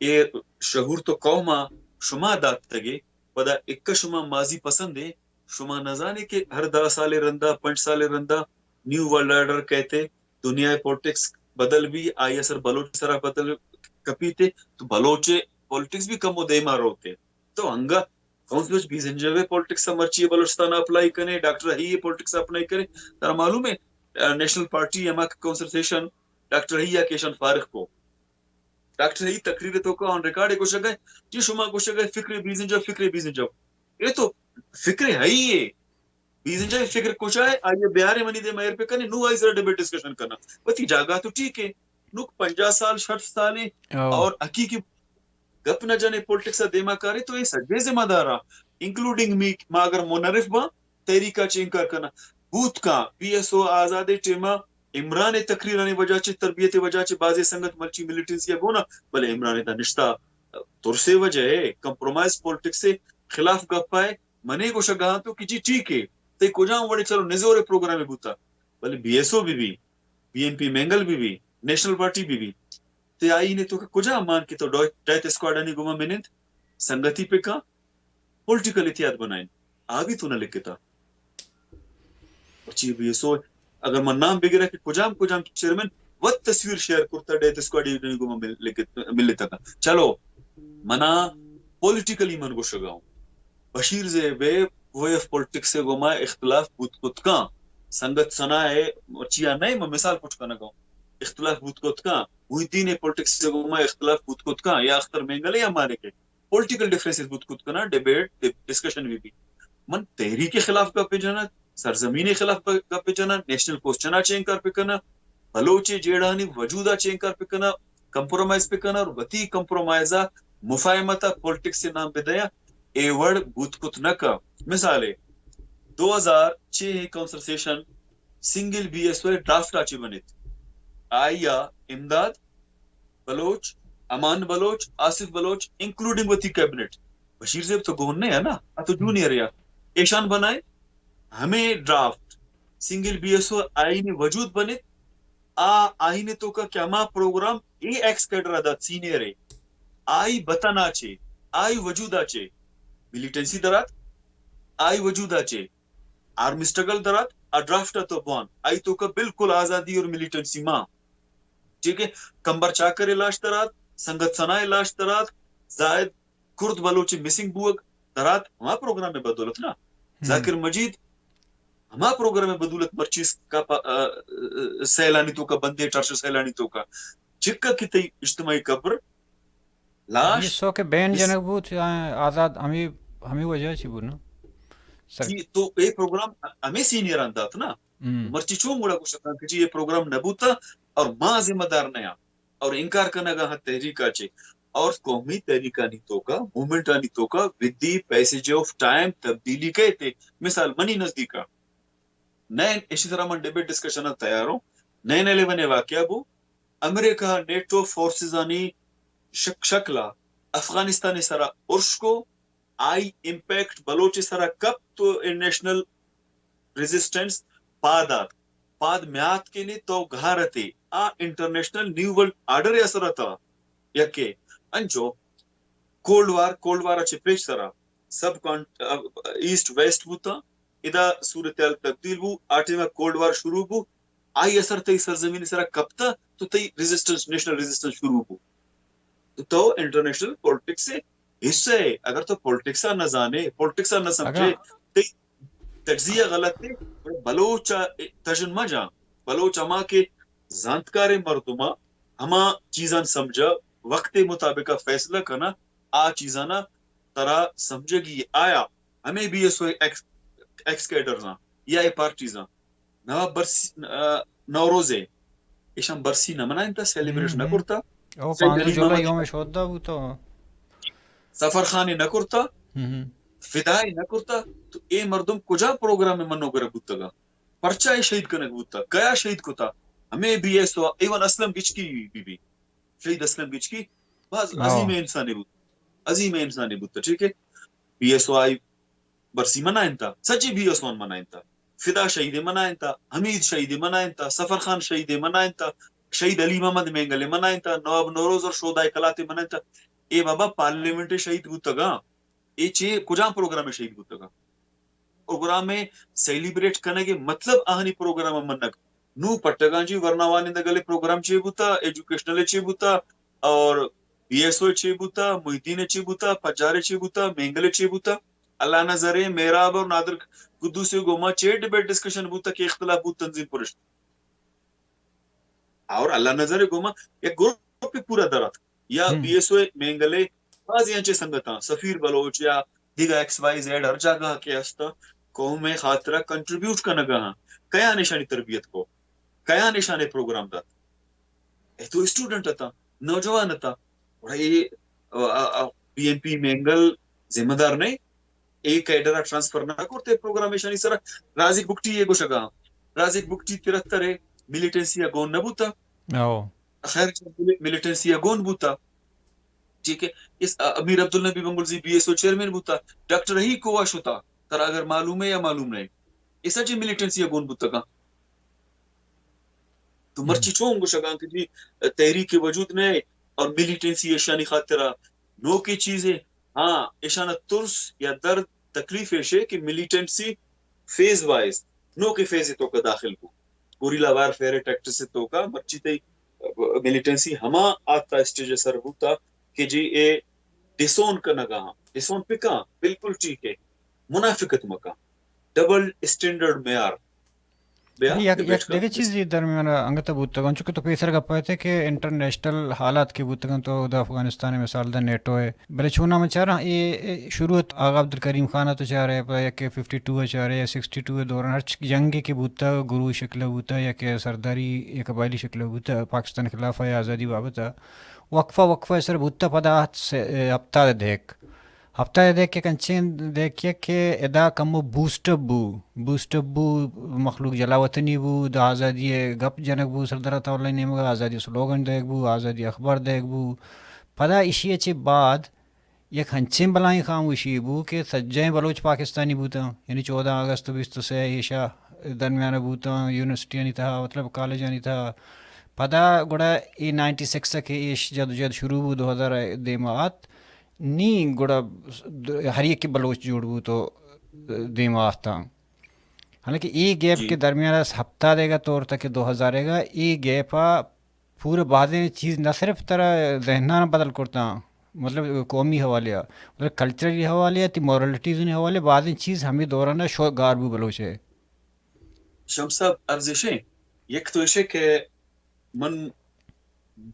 اے شعور تو قوم ءَ شما داتگے، پدا اکا شما ماضی پسند ہے، شما نزانے کہ ہر دہ سال رندا، پنچ سال رندا نیو ورلڈ آرڈر کہتے، دنیا پولیٹکس بدل بھی، آئی اثر بلوچ سرا بدل کپیتے، تو بلوچ پولیٹکس بھی کم و دیما روتے۔ تو انگا کونسل وچ بیزنجوے پولیٹکس مرچی بلوچستان اپلائی کنے، ڈاکٹر ہی پولیٹکس اپلائی کنے۔ ترا معلوم ہے، آ، نیشنل پارٹی ہما کونسلٹیشن ڈاکٹر ہی آ کیشن فارغ کو۔ ڈاکٹر ہی تقریر توکا آن ریکارڈ گوشگا ہے، جی شما گوشگا ہے فکر بیزنجو، فکر بیزنجو۔ اے تو فکر ہئی ہے۔ بیزنجو فکر کجا ہے؟ آئیے بیارے منی دے مہر پہ کنے، نو آئی سر ڈیبیٹ ڈسکشن کرنا۔ وتی جاگہ تو ٹھیک ہے۔ نوک پنجاہ سال، شٹ سال ہے اور حقیقی گپ نہ جنے پولیٹکس ءَ دیما کارے تو اے سجے ذمہ دار آں، انکلوڈنگ می، ما اگر منحرف باں، تحریک ءَ چہ انکار کناں۔ بوت کاں، بی ایس او آزاد ءِ ٹیم ءَ عمران ءِ تقریرانی وجہ چہ، تربیت ءِ وجہ چہ بازیں سنگت مرچی ملیٹنسی ءَ گون آں، بلے عمران ءِ تہا نشتہ ترسے وجہ ہے، کمپرومائز پالیٹکس ءِ خلاف گپ ءَ۔ منے گوشگ ءَ تو کہ جی ٹھیک ہے، تئی کجام وڑے چلو نزورے پروگرام بوتا، بلے بی ایس او بی بی، بی این پی مینگل بی بی، نیشنل پارٹی بی بی، تے آئی نے تو کہ کجام مان کہ تو ڈو-، ڈیتھ اسکواڈانی گوما منند، سنگتی پہ کن، پولیٹیکل اتحاد بنائیں۔ آ بھی تو نہ لکھتا۔ چی بی ایس او، اگر من نام بگرا کہ کجام کجام چیئرمین وت تصویر شیئر کرتا، ڈیتھ اسکواڈ ای گوما مل-، لگت-، ملتا کا۔ چلو، منا پولیٹیکلی من گوشگا ہوں۔ بشیر زیب وے آف پولیٹکس گوما اختلاف بوت کت کان۔ سنگت ثنا ہے، چیا نہیں، میں مثال کچھ کنگا ہوں۔ اختلاف بوت کت کان۔ محی الدین پولیٹکس گوما اختلاف بوت کت کان۔ یا اختر مینگل یا مالک ہے۔ پولیٹیکل ڈفرنسز بوت کت کناں، ڈیبیٹ، ڈ-، ڈسکشن بی بی۔ من تحریک خلاف گپ جناں، سرزمین خلاف ب-، گپ جناں، نیشنل کوسچن ءَ چہ انکار پہ کناں، بلوچ جیڑھانی وجود ءَ چہ انکار پہ کناں، کمپرومائز پہ کناں اور وتی کمپرومائز ءَ مفاہمت ءَ پولیٹکس ءِ نام بدیاں، اے وڑ بوت کت نہ کا۔ مثال ہے، دو ہزار چھ council session single B S او ڈرافٹ ءَ چہ بنت۔ آئی ءَ امداد بلوچ، امان بلوچ، آصف بلوچ، انکلوڈنگ وتی کیبنٹ، بشیر زیب تو گون نہ ہے نا، آ تو جونیئر یا، ایشان بنائے، ہمیں ڈرافٹ سنگل بی ایس او آئین وجود بنے، آ آئین تو کا کہ ہما پروگرام اے ایکس کیڈر ءَ دات سینئر ہے، آئی بتن ءَ چہ، آئی وجود ءَ چہ، ملیٹنسی درات، آئی وجود ءَ چہ، آرم اسٹرگل درات، آ ڈرافٹ ءَ تو بوان، آئی تو کا بالکل آزادی اور ملیٹنسی ماں۔ ٹھیک ہے، کمبر چاکر ءِ لاش درات، سنگت ثنا ءِ لاش درات، زاہد کرد بلوچ ءِ مسنگ بوگ درات، ہما پروگرام ءِ بدولت نا۔ ذاکر مجید ہما پروگرام ءِ بدولت مرچی اس کا پا-، آ، آ، سیلانی تو کا بندے، ٹرش سیلانی تو کا۔ چکا کہ تئی اجتماعی قبر لاش بی ایس او کہ بین اس جنگ بوت، آ، آزاد ہمیں، ہمیں وجہ چی بوت نا؟ سر جی، تو اے پروگرام ہمیں سینئران دات نا۔ مرچی چون گڑا گوشتاں کہ جی اے پروگرام نہ بوتا اور ما ذمہ دار نہ آں اور انکار کنگا ہاں تحریک ءَ چہ اور قومی تحریکانی توکا، موومنٹانی توکا with the passage of time تبدیلی کئیت۔ مثال منی نزدیکا نائن، اشی سرا من ڈیبیٹ ڈسکشن ءَ تیار ہوں، نائن الیون ءِ واقعہ بو، امریکہ نیٹو فورسز آنی شک-، شکل ءَ افغانستان ءِ سرا ارش کو، آئی امپیکٹ بلوچ ءِ سرا کپ تو انٹرنیشنل ریزسٹنس پاد آت۔ پاد میات کے نے تو گھارتے آ انٹرنیشنل نیو ورلڈ آرڈر ءِ اثر ءَ تھا۔ یکے انچو کولڈ وار، کولڈ وار ءَ چہ پیش سرا سب کانٹ-، ایسٹ ویسٹ بوتا، ادا صورتحال تبدیل بو، آ ٹائم ءَ کولڈ وار شروع بو، آئی اثر تئی سرزمین ءِ سرا کپتا تو تئی ریزسٹنس، نیشنل ریزسٹنس شروع بو۔ تو تو انٹرنیشنل پولیٹکس ءِ حصہ ہے، اگر تو پولیٹکس ءَ نہ زانے، پولیٹکس ءَ نہ سمجھے، اگاں تئی تجزیہ غلط ہے، گڑا بلوچ ءَ تژن مہ جان۔ بلوچ ہما کہ زانتکاریں مردم ءَ ہما چیزاں سمجھا، وقت ءِ مطابق ءَ فیصلہ کنا، آ چیزاں ترا سمجھگی آیا۔ ہمیں be S O x, x cadres آں یا اے پارٹیز آں۔ نواب برسی، آ، نوروز ہے، ایشاں برسی نہ منائنتا، سیلیبریٹ نہ کرتا۔ او، سید پانزدہ علی جولائی محمد یوم شہدا بوتا۔ سفر خان نہ کرتا، فدائے نہ کرتا، تو اے مردم کجا پروگرام منوگر بوتگا؟ پرچا اے شہید کنگ بوتا؟ کیا شہید کتا؟ ہمیں بی ایس او، ایون اسلم گچکی بی بی، شہید اسلم گچکی باز عظیم انسانے بوت، عظیم انسانے بوت، ٹھیک ہے؟ بی ایس او آئی برسی منائنتا، سجی بی ایس او منائنتا، فدا شہید منائنتا، حمید شہید منائنتا، سفر خان شہید منائنتا، شہید علی محمد مینگل منائنتا، نواب نوروز اور شہدائے کلات منائنتا۔ اے بابا پارلیمنٹ شہید بوتگا، اے چے کجام پروگرام شہید بوتگا؟ پروگرام ءِ سیلیبریٹ کنگ ءِ مطلب آہانی پروگرام ءَ منگ۔ نوں پٹگاں جی ورنا وانندگ ءِ پروگرام چے بوتا، ایجوکیشنل چے بوتا، اور بی ایس او چے بوتا، محی الدین چے بوتا، پجار چے بوتا، مینگل چے بوتا، اللہ نظر، مہراب اور نادر قدوسی گوما چے ڈبیٹ ڈسکشن بوتا کہ اختلاف بوت تنظیم پرشت۔ اور اللہ نظر گوما یک گروپ پورا درات۔ یا بی ایس او مینگلے بازی انچیں سنگتاں، سفیر بلوچ یا دیگا ایکس وائی زیڈ ہر جاگہ کہ ہستا، قوم ءِ خاطرا کنٹریبیوٹ کنگا ہاں۔ کیا نشانی تربیت کو؟ کیا نشانے پروگرام دات؟ اے تو اسٹوڈنٹ اتا، نوجوان اتا۔ گڑا اے، آ، آ، آ، بی این پی مینگل ذمہ دار نہیں؟ اے کیڈر ءَ ٹرانسفر نہ کرتے پروگرام ایشانی سرا۔ رازق بگٹی اے گوشگا، رازق بگٹی ترتر اے، ملیٹنسی ءَ گون نہ بوتا۔ او۔ خیر، ملیٹنسی ءَ گون بوتا۔ ٹھیک ہے، اس امیر عبدالنبی بنگلزی بی ایس او چیئرمین بوتا، ڈاکٹر ہی کوا شتا، ترا اگر معلوم ہے یا معلوم نہیں، ایسا چی ملیٹنسی گون بوتگا؟ تو مرچی چون گوشگاں کہ جی تحریک وجود نہ ہے اور ملیٹنسی ایشانی خاطرہ نوکیں چیز ہے۔ ہاں، ایشانا ترس یا درد، تکلیف ایش ہے کہ ملیٹنسی فیز وائز نوکیں فیز توکا داخل بو۔ گوریلا وارفیئر ٹیکٹس توکا مرچی تئی ملیٹنسی ہما آتا اسٹیج سر بوتا کہ جی اے ڈسون کنگا ہاں، ڈسون پکا، بالکل ٹھیک ہے، منافقت مکا، ڈبل اسٹینڈرڈ معیار۔ بیا یک، یک دگہ چیزے درمیان انگت بوتگ، انچو کہ تو پیسر گپ ءَ کہ انٹرنیشنل حالات کہ بوتگ انت، تو ادا افغانستان ءِ مثال دے، نیٹو ءِ، بلے چوناہا من چاراں اے، اے شروع ات آغا عبدالکریم خان ءَ تو چارے، پدا یک ففٹی ٹو ءَ چارے یا سکسٹی ٹو ءِ دوران ہرچ جنگے کہ بوتگ، گروہی شکل ءَ بوتگ یا کہ سرداری یا قبائلی شکل ءَ بوتگ، پاکستان خلاف ءَ یا آزادی بابت ءَ وقفہ وقفہ ءِ سر بوتگ، پدا ہپتاد ءِ دہک۔ ہپتاد ءِ دہک یک انچیں دہکے کہ ادا کمو بوسٹ اپ بو، بوسٹ اپ بو، مخلوق جلا وطنی بو، دا آزادی ءِ گپ جنگ بو، سردار عطا اللہ ءِ نیمگ ءَ آزادی ءِ سلوگن دئیگ بو، آزادی ءِ اخبار دئیگ بو۔ پدا ایشی ءَ چہ بعد یک انچیں بلاہیں خاموشی بو کہ سجہیں بلوچ پاکستانی بوتاں، یعنی چودہ اگست ءُ بیست ءُ سے ایشا درمیان ءَ بوتاں، یونیورسٹیانی تہا، مطلب کالجانی تہا۔ پدا گڑا اے نائنٹی سکس ءَ کہ ایش جدوجہد شروع بو، دو ہزار ءَ دیما آت، نی گڑا ہر یکے بلوچ جوڑ بوت ءُ دیما آتاں۔ حالانکہ اے گیپ کہ درمیان ءَ ہپتاد ءَ گا تور تا کہ دو ہزار ءَ گا، اے گیپ ءَ پورا بازیں چیز نہ صرف ترا ذہناں بدل کرتاں، مطلب قومی حوالے ءَ، مطلب کلچرلی حوالے ءَ، تی مورالٹیز ءِ حوالے ءَ، بازیں چیز ہمے دوران ءَ شو گار بو بلوچ ءِ۔ شمس صاحب، عرض ایشیں، یک تو ایشے کہ من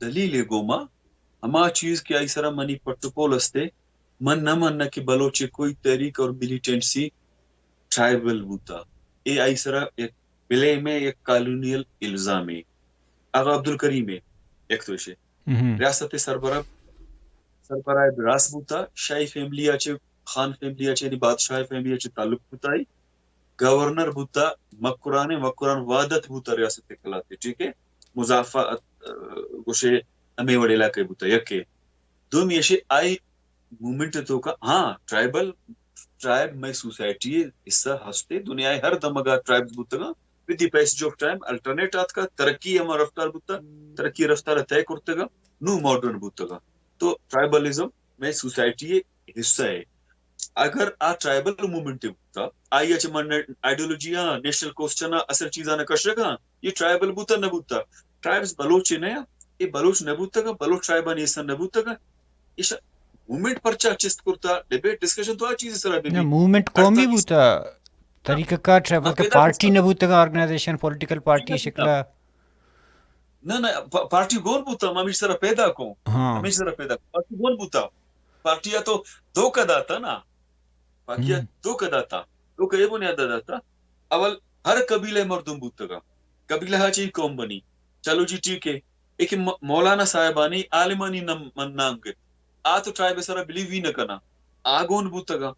دلیل ءِ گوما ہما چیز کہ آئی سرا منی پٹ ءُ پول استے، من نہ مناں کہ بلوچ ءِ کوئی تحریک اور ملیٹنسی ٹرائبل بوتا۔ اے آئی سرا یک بلیم ہے، یک کالونیل الزام ہے۔ آغا عبدالکریم ہے، یک تو ایشے۔ ریاست ءِ سربراہ، سربراہ براس بوتا، شاہی فیملی ءَ چہ، خان فیملی ءَ چہ، یعنی بادشاہ فیملی ءَ چہ تعلق بوتا۔ گورنر بوتا مکران ءِ، مکران وحدت بوتا ریاست قلات ءِ، ٹھیک ہے؟ مضافہ، ات-، گوشے ہمے وڑ علاقہ بوتا، یکے۔ دومی ایشے آئی موومنٹ ءِ توکا، ہاں، ٹرائبل، ٹرائب مئے سوسائٹی ءِ حصہ ہستے، دنیا ءِ ہر دمگا ٹرائبز بوتگاں، with the passage of time alternate آتکا، ترقی ہما رفتار بوتا، ترقی رفتار ءَ طے کرتگا، نو ماڈرن بوتگا۔ تو ٹرائبلزم مئے سوسائٹی ءِ حصہ ہے۔ اگر آ ٹرائبل موومنٹ بوتا، آئی ءَ چہ من آئیڈیالوجی ءَ، نیشنل کوسچن ءَ، اصل چیزاں کشگ ءَ، یہ ٹرائبل بوتا نہ بوتا۔ ٹرائبز بلوچ نہ، یہ بلوچ نہ بوتگا، بلوچ ٹرائبانی حصہ نہ بوتگا۔ ایشا موومنٹ پرچا چست کرتا، ڈیبیٹ ڈسکشن تو آ چیز سرا بی نہ، بی۔ موومنٹ قومی بوتا، طریقہ کار ٹرائبل کے پارٹی نہ بوتگا، آرگنائزیشن، پولیٹیکل پارٹی شکلا۔ نہ، نہ، پا-، پارٹی گون بوتا، ہمیش سرا پیدا کو۔ ہاں۔ ہمیش سرا پیدا کو۔ پارٹی گون بوتا۔ پارٹی ءَ تو دھوکہ داتا نا۔ پارٹی ءَ دھوکہ داتا۔ دھوکہ اے بنیاد ءَ داتا۔ اول ہر قبیلہ مردم بوتگا۔ قبیلہ ءَ چہ قوم بنی۔ چلو جی ٹھیک ہے۔ لیکن م-، مولانا صاحبانی عالمانی نم-، من نام گت۔ آ تو ٹرائب سرا بلیو ہی نہ کنا۔ آ گون بوتگا۔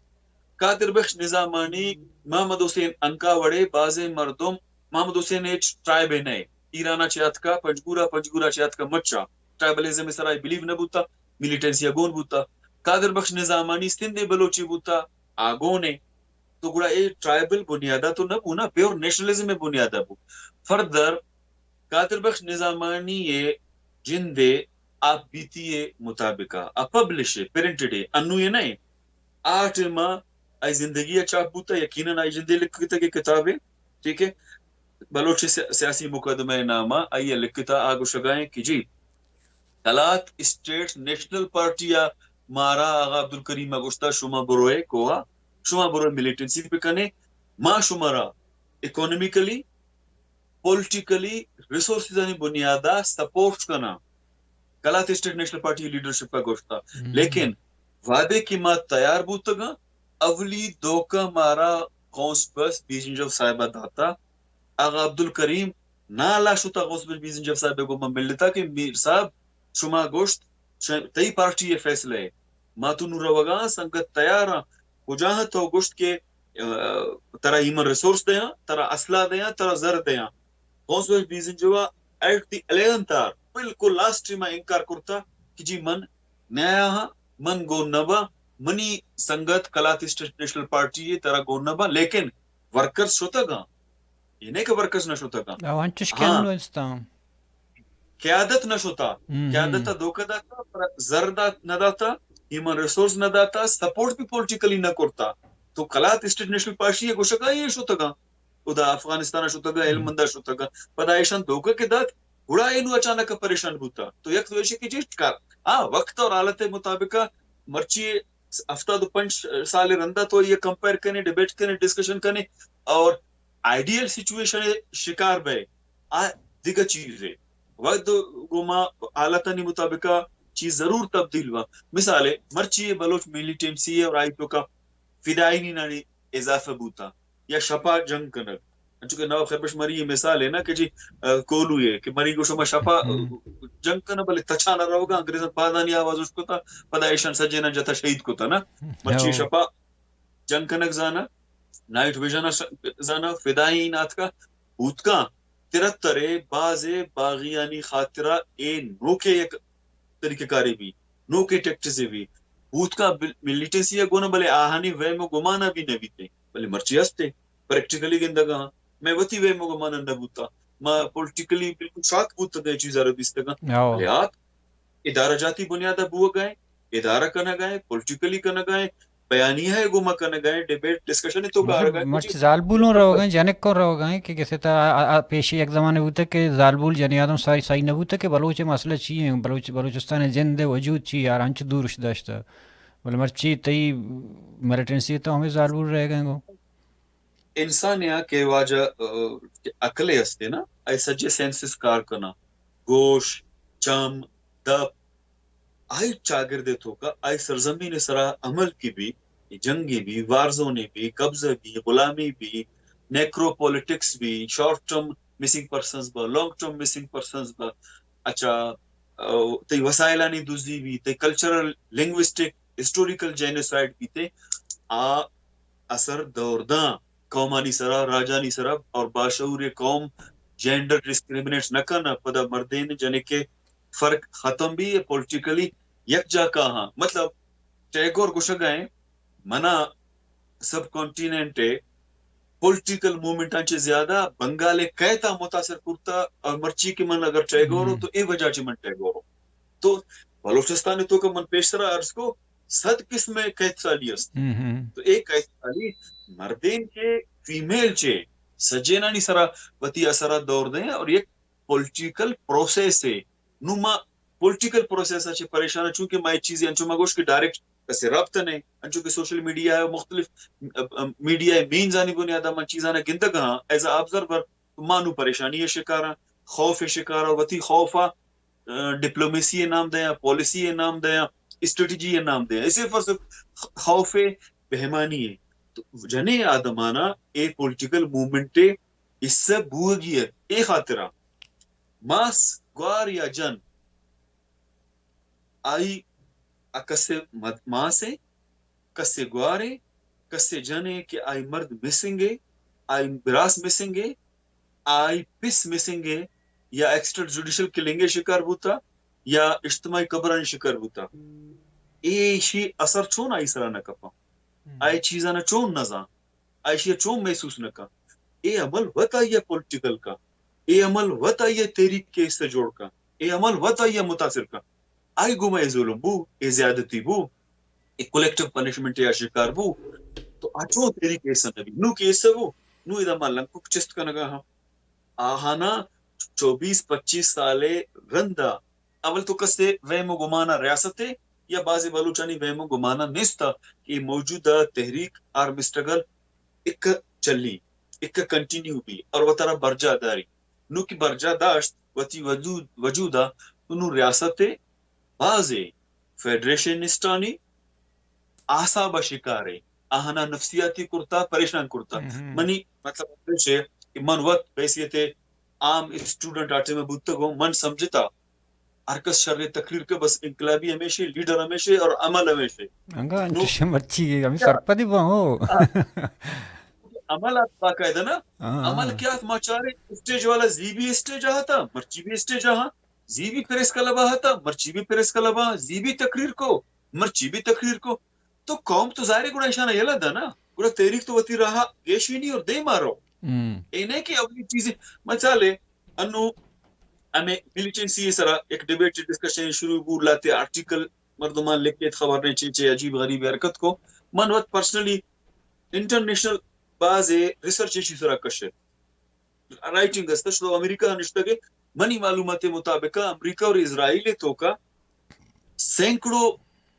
قادر بخش نظامانی، محمد حسین عنقا وڑے بازیں مردم، محمد حسین ہچ ٹرائب نہ۔ ایران ءَ چہ اتکا، پنجگور ءَ، پنجگور ءَ چہ اتکا مچا۔ ٹرائبلزم سرا بلیو نہ بوتا، ملیٹنسی ءَ گون بوتا۔ قادر بخش نظامانی سندھ ءِ بلوچے بوتا، آ گون ہے۔ تو گڑا اے ٹرائبل بنیادا تو نہ بو نا، پیور نیشنلزم ءِ بنیادا بو۔ فردر قادر بخش نظامانی ءِ جند ءِ آپ بیتی ءِ مطابق ءَ، آ پبلش ہے، پرنٹڈ ہے، انو یہ نہ ہے۔ آ ٹائم ءَ آئی زندگی ءَ چاپ بوتا، یقیناً آئی جند ءِ لکھتگ ءِ کتاب ہے، ٹھیک ہے؟ بلوچ سیا-، سیاسی مقدمہ ءِ نام ءَ آئی ءَ لکھتا، آ گوشگا ہیں کہ جی، قلات اسٹیٹ نیشنل پارٹی ءَ مارا آغا عبدالکریم ءَ گوشتا، شما بروئے کوہ ءَ، شما بروئے ملیٹنسی بکنے، ما شمارا اکانومیکلی، پولیٹیکلی، ریسورسز آنی بنیادا سپورٹ کناں۔ Kalat state national party leadership ءَ گوشتا۔ لیکن وعدے کہ ما تیار بوتگاں، اولی دھوکہ مارا غوث بخش بیجنجو صاحب ءَ داتا۔ آغا عبدالکریم نالا شتا غوث بخش بیزنجو صاحب ءِ گوما ملتا کہ میر صاحب، شما گوشت، ش-، تئی پارٹی ءِ فیصلہ ہے۔ ما تو نوں روگا آں، سنگت تیار آں۔ کجا آں تو گوشت کہ، آ، ترا ہیومن ریسورس دیاں، ترا اسلحہ دیاں، ترا زر دیاں۔ غوث بخش بیزنجو ءَ ایٹ دی الیونتھ آور، بالکل لاسٹ ٹائم ءَ انکار کرتا کہ جی من نیا ہاں، من گون نہ باں، منی سنگت قلات اسٹیٹ نیشنل پارٹی ء ترا گون نہ باں، لیکن ورکرز شتگاں، اے نہ کہ ورکرز نہ شتگاں۔ او انچش کہ ہاں۔ انو استاں۔ قیادت نہ شتا، ہم، ہم۔ قیادت ء دھوکہ داتا، پر زر دات نہ داتا، ہیومن ریسورس نہ داتا، سپورٹ بھی پولیٹیکلی نہ کرتا۔ تو قلات اسٹیٹ نیشنل پارٹی ء گوشگا اے شتگاں، ادا افغانستان ء شتگاں، ہلمند ء شتگاں، پدا ایشان دھوکہ کہ دات، گڑا اینو اچانک پریشان بوتا۔ تو یک تو ایشی کہ جی کار، ہاں، وقت اور حالت مطابق مرچی ہفتاد و پنچ سال رندا تو یہ کمپیئر کنے، ڈیبیٹ کنے، ڈسکشن کنے اور آئیڈیل سچویشن شکار بے، آ دگہ چیز ہے۔ وقت گوما حالتانی مطابق چیز ضرور تبدیل ہوا۔ مثال ہے، مرچی بلوچ ملیٹنسی ہے اور آئی تو کا فدائی نانی اضافہ بوتا یا شپا جنگ کنگ۔ انچو کہ نواب خیر بخش مری یہ مثال ہے نا کہ جی، آ، کولو ہے کہ مری گوشو ما شپا، ہم۔ جنگ کنگ بلے تچانا روگا، انگریزاں پادانی آواز اس کتا، پدا ایشان سجینا جتا شہید کتا نا۔ مرچی ہو۔ شپا جنگ کنگ زانا، نائٹ ویژن ء س-، زانا، فدائین آتکا، بوتکاں، ترترے بازے باغیانی خاطرا اے نوکے یک طریقہ کارے بی، نوکے ٹیکٹسے بی، بوتکاں بل-، ملیٹنسی ء گون بلے آہانی وہم و گمانا بھی نہ بیتے، بلے مرچی ہستے، پریکٹیکلی گندگا ہاں، میں وتی وہم و گمانا نہ بوتا، ما پولیٹیکلی بالکل شاک بوتگا اے چیزا را دیستگا، ہو۔ بلے آت ادارہ جاتی بنیاد ء بوگ ء، ادارہ کنگ ء، پولیٹیکلی کنگ ء، بیانیہ ء گوما کنگ ء، ڈیبیٹ ڈسکشن ء تو مطلب، کارگ ء، مرچی زالبولوں روگ ء، جنکوں روگ ء کہ کسے تا آ، آ، آ، پیشی یک زمانے بوتگ کہ زالبول جنی آدم ساری سہی نہ بوتگ کہ بلوچ ء مسئلہ چی ایں، بلوچ، بلوچستان ء جند ء وجود چی یار، انچ دور اش داشتہ۔ بلے مرچی تئی ملیٹنسی تو ہمیں زالبول رہ گئے گو۔ انسان یا کہ واجہ، آ، کہ عقلے ہستے نا، اے سجے سینسز کار کنا، گوش، چم، دپ، آئی چاگردے توکا، آئی سرزمین سرا عمل کی بھی، جنگی بھی، وارزونے بھی، قبضہ بھی، غلامی بھی، نیکرو پولیٹکس بھی، شارٹ ٹرم مسنگ پرسنز با، لانگ ٹرم مسنگ پرسنز با، اچھا، آ، تئی وسائلانی دزی بھی، تئی کلچرل، لنگوسٹک، ہسٹوریکل جینوسائیڈ بیتے، آ اثر دور داں قومانی سرا، راجانی سرا اور باشعور قوم جینڈر ڈسکریمنیٹ نہ کن، پدا مردین جنکے فرق ختم بھی، پولیٹیکلی یک جا کا ہاں۔ مطلب، ٹیگور گوشگا ہیں، منا سب کانٹیننٹ پولیٹیکل موومنٹاں چہ زیادہ بنگال ء قحط ء متاثر کرتا اور مرچی کہ من اگر ٹیگور ہوں ہم۔ تو اے وجہ چہ من ٹیگور ہوں۔ تو بلوچستان تو کہ من پیشترا عرض کو، صد قسم ء قحط سالی است۔ ہم ہم۔ تو اے قحط سالی مردین چے، فیمیل چے، سجینانی سرا وتی اثرات دور دیں اور یک پولیٹیکل پروسیس ہے۔ نو ما پولیٹیکل پروسیس ء چہ پریشان آں، چونکہ ما اے چیزے انچو ما گوش کہ ڈائریکٹ کسے رابطہ نہیں، انچو کہ سوشل میڈیا ء مختلف، ا، ا، میڈیا ء مینز آنی بنیاد ء من چیزاں گندگ ہاں ایز ا آبزرور، تو ما نو پریشانی ء شکار آں، خوف ء شکار آں، وتی خوف ء، ا، ڈپلومیسی ء نام دیاں، پالیسی ء نام دیاں، اسٹریٹجی ء نام دیاں۔ اسے فرض خوف ء بہمانی ہے۔ تو جنیں آدمانا اے پولیٹیکل موومنٹ ء حصہ بوگی ات۔ اے خاطرا ماس گوار یا جن، آئی ء کسے مد-، ماسے، کسے گوارے، کسے جنے کہ آئی مرد مسنگ ہے، آئی براس مسنگ ہے، آئی پس مسنگ ہے، یا ایکسٹرا جوڈیشل کلنگ ء شکار بوتا، یا اجتماعی قبرانی شکار بوتا۔ ایشی اثر چون آئی سرا نہ کپا؟ ہم۔ آئی چیزانا چون نہ زان؟ آ ایشی ء چون محسوس نہ کن؟ اے عمل وت آئی ء پولیٹیکل کن، اے عمل وت آئی ء تحریک ء حصہ جوڑ کن، اے عمل وت آئی ء متاثر کن۔ آئی گوما اے ظلم بو، اے زیادتی بو، اے کولیکٹیو پنشمنٹ ء شکار بو، تو آ چون تحریک ء حصہ نہ بی؟ نو کہ حصہ بو، نو ادا ما لنکک چست کنگا ہاں۔ آہانا چوبیس پچیس سال ء رندا اول تو کسے وہم و گمان ء ریاست ء یا بازیں بلوچانی وہم و گمان ء نیست ء کہ موجودہ تحریک آرم اسٹرگل اکہ چلی، اکہ کنٹینیو بی اور وتارا برجا داری۔ نو کہ برجا داشت وتی وجود، وجود ء تو نو ریاست ء بازیں فیڈریشنسٹانی اعصاب ء شکار ء، آہانا نفسیاتی کرتا، پریشان کرتا۔ ہم، ہم۔ منی مطلب ہمیش ء کہ من وت بحیثیت عام اسٹوڈنٹ آ ٹائم ء بوتگ ہوں، من سمجھتا ہر کس شر تقریر کہ بس انقلابی ہمیشے، لیڈر ہمیشے اور عمل ہمیشے۔ انگا نو انچش مرچی ہے، ہمیں کیا؟ سرپدی با ہو۔ ہاں۔ عمل آت باقاعدہ نا، ہاں، عمل ہاں۔ کیا آت؟ ما چارے اسٹیج والا زی بھی اسٹیج آتا، مرچی بھی اسٹیج آ۔ زی بھی پریس کلب ءَ اتاں، مرچی بھی پریس کلب ءَ، زی بھی تقریر کو، مرچی بھی تقریر کو۔ تو قوم تو ظاہر ہے گڑا ایشانا یلہ دا نا، گڑا تحریک تو وتی راہ ءَ گیشینی اور دیما رو۔ اے نہ کہ اولی چیزیں مثال ہے، انو ہمیں ملیٹنسی سرا ایک ڈیبیٹ ڈسکشن شروع بو، لاتے آرٹیکل مردمان لکھت، خبر نہیں چی چی عجیب غریب حرکت کو۔ من وت پرسنلی انٹرنیشنل باز ریسرچ ایشی سرا کشت، رائٹنگ است، شو امریکہ نشتگے۔ منی معلومات مطابق امریکہ اور اسرائیل توکا سینکڑوں،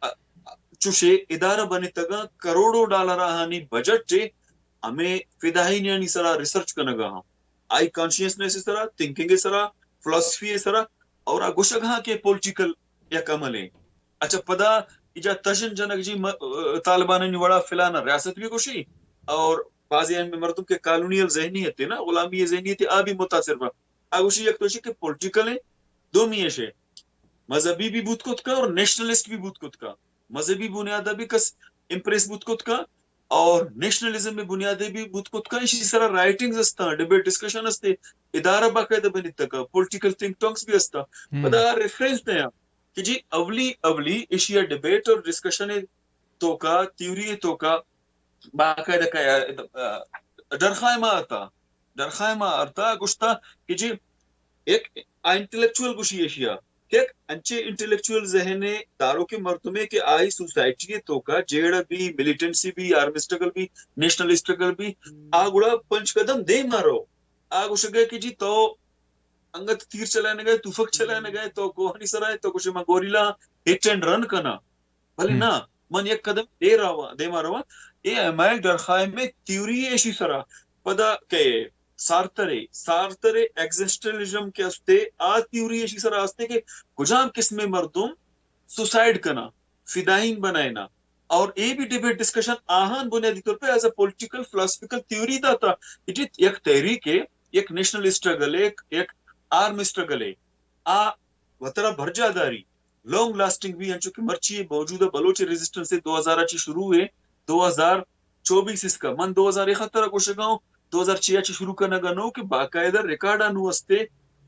ا، ا، چوشے ادارہ بنتگاں، کروڑوں ڈالر آہانی بجٹ ہے، ہمیں فداہینیانی سرا ریسرچ کنگا ہاں، آئی کانشیسنس سرا، تھنکنگ سرا، فلسفی سرا، اور آ گوشگ ہاں کہ پولیٹیکل یک عمل ہے۔ اچھا، پدا ایجا تشن جنگ جی م-، طالبانانی وڑا فلانا ریاست بھی گوشی، اور بعضی ہم مردم کے کالونیل ذہنیت ہے نا، غلامی ذہنیت ہے، آ بھی متاثر با۔ آ گوشی یک تو کہ پولیٹیکل ہے، دومی ایش ہے، مذہبی بھی بوت کت کا اور نیشنلسٹ بھی بوت کت کا۔ مذہبی بنیاد بھی کس امپریس بوت کت کا اور نیشنلزم میں بنیاد بھی بوت کت کا۔ اسی سرا رائٹنگز استا، ڈیبیٹ ڈسکشن استے، ادارہ باقاعدہ بنی تک، پولیٹیکل تھنک ٹانکس بھی استا۔ پدا ریفرنس دیا کہ جی اولی، اولی ایشیا ڈیبیٹ اور ڈسکشن توکا، تھیوری توکا باقاعدہ کا، آ، ڈرخائے ما آتا، ڈرخائے ما آتا، گوشتا کہ جی ایک انٹلیکچوئل گوشی ایشیا، کہ ایک انچے انٹلیکچوئل ذہن دارو کے مردمے کہ آئی سوسائٹی توکا جیڑا بھی، ملیٹنسی بھی، آرمی اسٹرگل بھی، نیشنل اسٹرگل بھی، آ گڑا پنچ قدم دے مارو۔ آ گوشگے کہ جی تو انگت تیر چلائے نگئے، توفک چلائے نگئے، تو کوہانی سرائے، تو گوشے ما گوریلا ہٹ اینڈ رن کنا۔ بلے نا، من یک قدم دیر آواں، دیما رواں۔ اے ہمائے ڈرخائم ءِ تھیوری ایشی سرا۔ پدا کہ سارتر ءِ، سارتر ءِ ایگزسٹنشلزم کہ استے، آ تھیوری ایشی سرا استے کہ کجام قسم مردم سوسائیڈ کنا، فدائین بنائینا۔ اور اے بھی ڈیبیٹ ڈسکشن آہان بنیادی طور پہ as a political philosophical theory داتا کہ جی یک تحریک ہے، یک نیشنل اسٹرگل ہے، یک، یک آرم اسٹرگل ہے، آ وترا برجا داری، لانگ لاسٹنگ بھی، انچو کہ مرچی موجودہ بلوچ ریزسٹنس ہے، دو ہزار چی شروع ہے، دو ہزار چوبیس اس کا، من دو ہزار اکہتر گوشگا ہوں، دو ہزار چھ چی شروع کرنا گا نو کہ باقاعدہ ریکارڈ آنو استے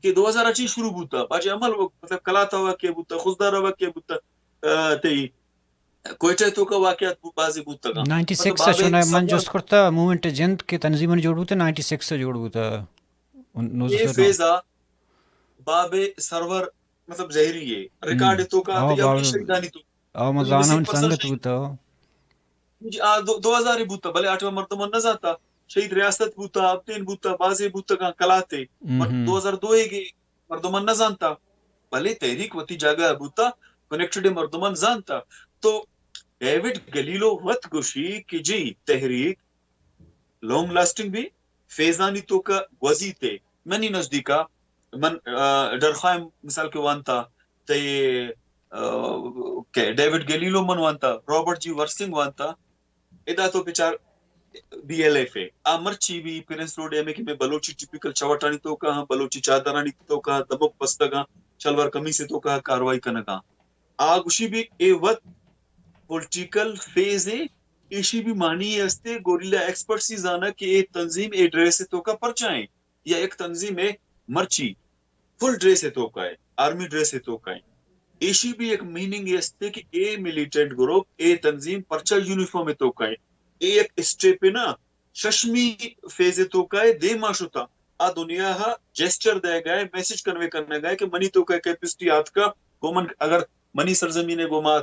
کہ دو ہزار چی شروع بوتا، باجے عمل و-، مطلب کلاتا واقعہ بوتا، خضدارا واقعہ بوتا، آ، تئی کوئٹہ توکا واقعات بو-، بازی بوتگاں۔ نائنٹی سکس مطلب باب چوناہا من سرور جست کرتا موومنٹ جند کہ تنظیمانی جوڑ بوتا، نائنٹی سکس جوڑ بوتا۔ اے فیز آ باب سرور مطلب زہری ہے۔ ریکارڈ توکا یا شہیدانی تو او مزانہ سنگت بوتا۔ جی، آ دو، دو ہزار بوتا، بلے آٹھواں مردمان نہ زانتا۔ شہید ریاست بوتا، آبتین بوتا، بازے بوتگاں کلاتے۔ دو ہزار دو گے مردمان نہ زانتا، بلے تحریک وتی جاگہ بوتا، کنیکٹڈ مردمان زانتا۔ تو ڈیوڈ گلیلو وت گوشی کہ جی تحریک لانگ لاسٹنگ بھی، فیزانی توکا گوزیتے۔ منی نزدیکا من، آ، ڈرخائم مثال کے وانتا، تے، آ، کہ ڈیوڈ گلیلو من وانتا، رابرٹ جی ورسنگ وانتا، ادا تو بچار بی ایل ایف ہے۔ آ مرچی بھی پرنس روڈ ایم اے کہ میں بلوچی ٹیپیکل چوٹانی توکا ہاں، بلوچی چادرانی توکا ہاں، دمک بستگاں، شلوار قمیص توکا ہاں، کاروائی کنگا۔ آ گوشی بھی اے وت پولیٹیکل فیز ہے، ایشی بھی معنی استے، گوریلا ایکسپرٹس ہی زانا کہ اے تنظیم اے ڈریس توکا پرچائیں یا ایک تنظیم ہے مرچی فل ڈریس توکا ہے، آرمی ڈریس توکا ہے۔ ایشی بھی ایک میننگ استے کہ اے ملیٹنٹ گروپ، اے تنظیم پرچا یونیفارم توکا ہے۔ اے ایک اسٹیپ ہے نا، ششمی فیز توکا ہے، دیما شتا۔ آ دنیا ہا جیسچر دے گئے، میسج کنوے کرنے گئے کہ منی توکا کیپیسٹی آتکا، گومن اگر منی سرزمین گوما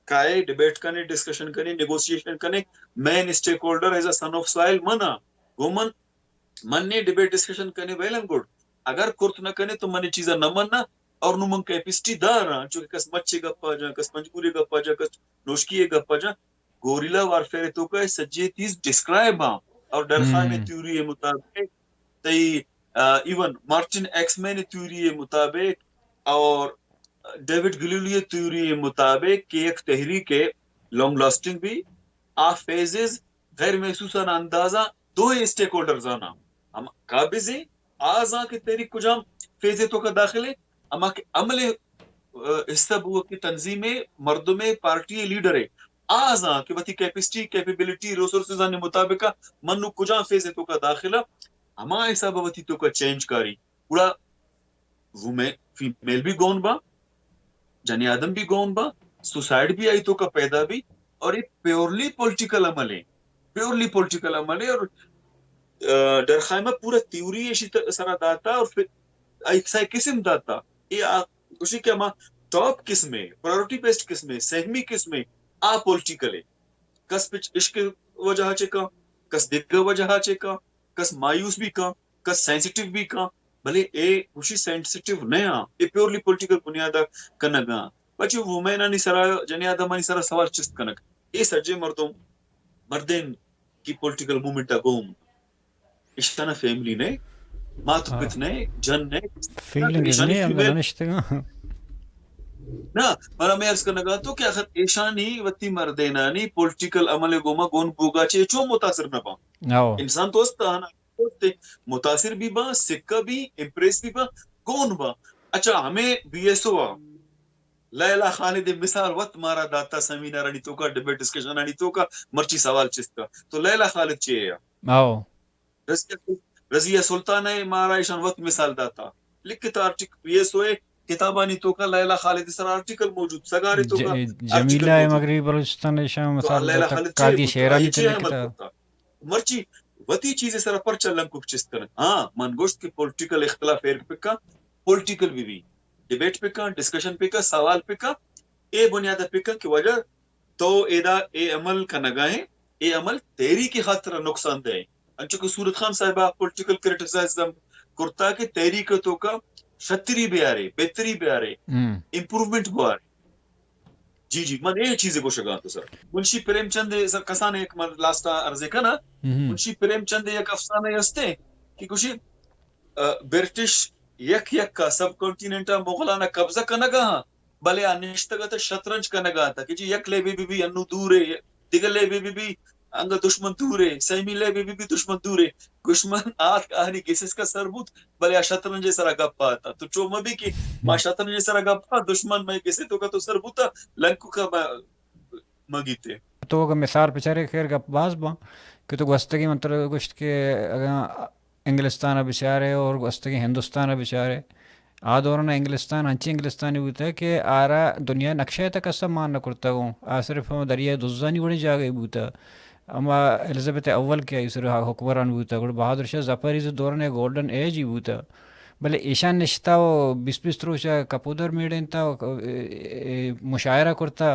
کائے، ڈیبیٹ کنے، ڈسکشن کنے، نیگوسیشن کنے، main stakeholder as a son of soil منا، گومن من نے ڈیبیٹ ڈسکشن کنے ویل اینڈ گڈ، اگر کرت نہ کنے تو من چیزا نہ مننا، اور نو من کیپیسٹی داراں، چونکہ کس مچے گپا جاں، کس پنجگورے گپا جاں، کس نوشکی گپا جاں، گوریلا وارفیئر توکا سجے چیز ڈسکرائب ہاں، اور ڈرخائم تھیوری مطابق، تئی، آ، ایون مارٹن ایکسمین تھیوری مطابق، اور ڈیوڈ گلیلو تھیوری مطابق کہ ایک تحریک ہے لانگ لاسٹنگ بھی، آ فیزز غیر محسوسانہ اندازا دوئیں اسٹیک ہولڈر زانا۔ ہم قابض ہیں، آ زان کہ تحریک کجام فیز توکا داخل ہے، اما کہ عمل، آ، حصہ بو کہ تنظیم، مردم، پارٹی، لیڈر ہے۔ آ زان کہ وتی کیپیسٹی، کیپیبلٹی، ریسورسز آنے مطابق من نو کجام فیز توکا داخل ہے، ہما حساب وتی توکا چینج کاری۔ گڑا وومین، فیمیل بھی گون با، جنی آدم بھی گون با، سوسائڈ بھی آئی توکا پیدا بھی، اور یہ پیورلی پولیٹیکل عمل ہے، پیورلی پولیٹیکل عمل ہے۔ اور ڈرخائمہ پورا تھیوری ایشی سرا داتا اور پھر ایسا قسم داتا، یہ گوشی کہ ہما ٹاپ قسم ہے، پرائیورٹی بیسڈ قسم ہے، سہمی قسم ہے، آ پولیٹیکل ہے۔ کس پچ عشق وجہ چے کاں، کس دگہ وجہ چے کاں، کس مایوس بھی کاں، کس سینسیٹیو بھی کاں، بلے اے گوشی سینسیٹیو نہ آں، اے پیورلی پولیٹیکل بنیاد کنگا۔ بچے وومینانی سرا، جنی آدمانی سرا سوال چست کنگ، اے سجے مردم مردین کی پولیٹیکل موومنٹ گون، اشانا فیملی نے، مات و پت نے، جن نے، فیلنگ ایشانی نہیں، ہم فیملی نشتگاں۔ نہ، پر ہمیں عرض کرنا گا تو کہ آخر ایشانی وتی مردینانی پولیٹیکل عمل گوما گون بوگا چے چون متاثر نہ باں؟ انسان تو است آنا، متاثر بھی باں، سکہ بھی، امپریس بھی باں، گون باں۔ اچھا، ہمیں بی ایس او آ لیلا خالد مثال وت مارا داتا، سیمینارانی توکا، ڈبیٹ ڈسکشنانی توکا، مرچی سوال چست کا۔ تو لیلا خالد چے ہے؟ رضیہ، رضیہ سلطان ہے، مارا ایشان وت مثال داتا۔ لکھتا آرٹیکل، بی ایس او ہے، کتابانی توکا لیلا خالد سر آرٹیکل موجود، سگارے توکا جمیلہ مغربی بلوچستان ایشان مثال داتا، قاضی شیرانی چے لکھتا۔ مرچی وتی چیزے سرا پرچا لنکک چست کنگ؟ ہاں، من گوشت کہ پولیٹیکل اختلاف ایر پکا، پولیٹیکل بھی بھی، ڈبیٹ پکا، ڈسکشن پکا، سوال پکا، اے بنیاد پکا کہ وجہ تو ایدا اے عمل کنگا ہے، اے عمل تحریک خاطر نقصان دہ ہے۔ انچو کہ صورت خان صاحبہ پولیٹیکل کرٹیسائزم کرتا کہ تحریک توکا شتری بیارے، بہتری بیارے، امپروومنٹ بوارے۔ جی، جی، من اے چیز گوشگاں تو سر۔ منشی پریم چند سر کسان ایک من لاسٹ عرض کنا۔ منشی پریم چند یک افسانہ ہستے کہ گوشی، برٹش یک یک کا سب کانٹیننٹ مغلانا قبضہ کنگا ہاں، بلے آ نشتگ ات شطرنج کنگا ات کہ جی یک لیبے بی بی انو دورے، دگہ لیبے بی بی انگا دشمن دورے، سیمی لیبے بی بی دشمن دورے۔ دشمن آت آنی گسس کا سر بوت، بلے آ شطرنج سرا گپ آتا۔ تو چو مبی کہ ما شطرنج سرا گپ آ، دشمن میں گسے تو کا تو سر بوتا، لنکو کا مگیتے۔ تو اگہ مثال بچارے، خیر گپ باز باں کہ تو گوستگی من ترا گوشت کہ اگاں انگلستان ء بچارے اور گوستگیں ہندوستان ء بچارے، آ دوران انگلستان انچیں انگلستانی بوتہ کہ آرا دنیا نقشہ ء تک کسا مان نہ کرتگ اوں۔ آ صرف ہم دریائے دزانی وڑیں جاگہے بوتہ۔ ہما الزبتھ اول کہ آئی سر حکمران بوتہ، گڑا بہادر شاہ ظفر ایز دوران ء گولڈن ایج ہی بوتہ۔ بلے ایشان نشتہ و بیست بیست روچ ء کپودر میڑینتہ و ک-، اے، اے، مشاعرہ کرتہ۔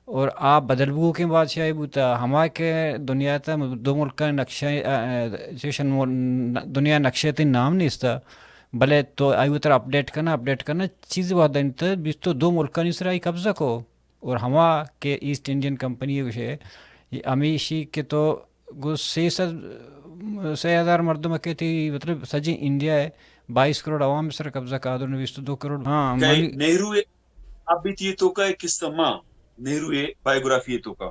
اور آ بدل بوؤکیں بادشاہے بوتہ، ہما کہ دنیا تہ دو ملکانی نقشہ، آ، آ، چوشن مل-، دنیا نقشہ تئی نام نیستہ، بلے تو آئی وترا اپڈیٹ کنہ، اپڈیٹ کنہ، چیزے وہدانی تہ بیست و دو ملکانی سرا آئی قبضہ کو۔ اور ہما کہ ایسٹ انڈین کمپنی گوشے، ہمیشی کہ تو گوں سئے سد، سئے ہزار مردم کہ تئی مطلب سجیں انڈیا ء بائیس کروڑ عوام سر قبضہ کادر نہ بیست و دو کروڑ۔ ہاں، کئے منی نہرو ء ابیتی ء توکا ء قصہ ما نہرو ء بایوگرافی ء توکا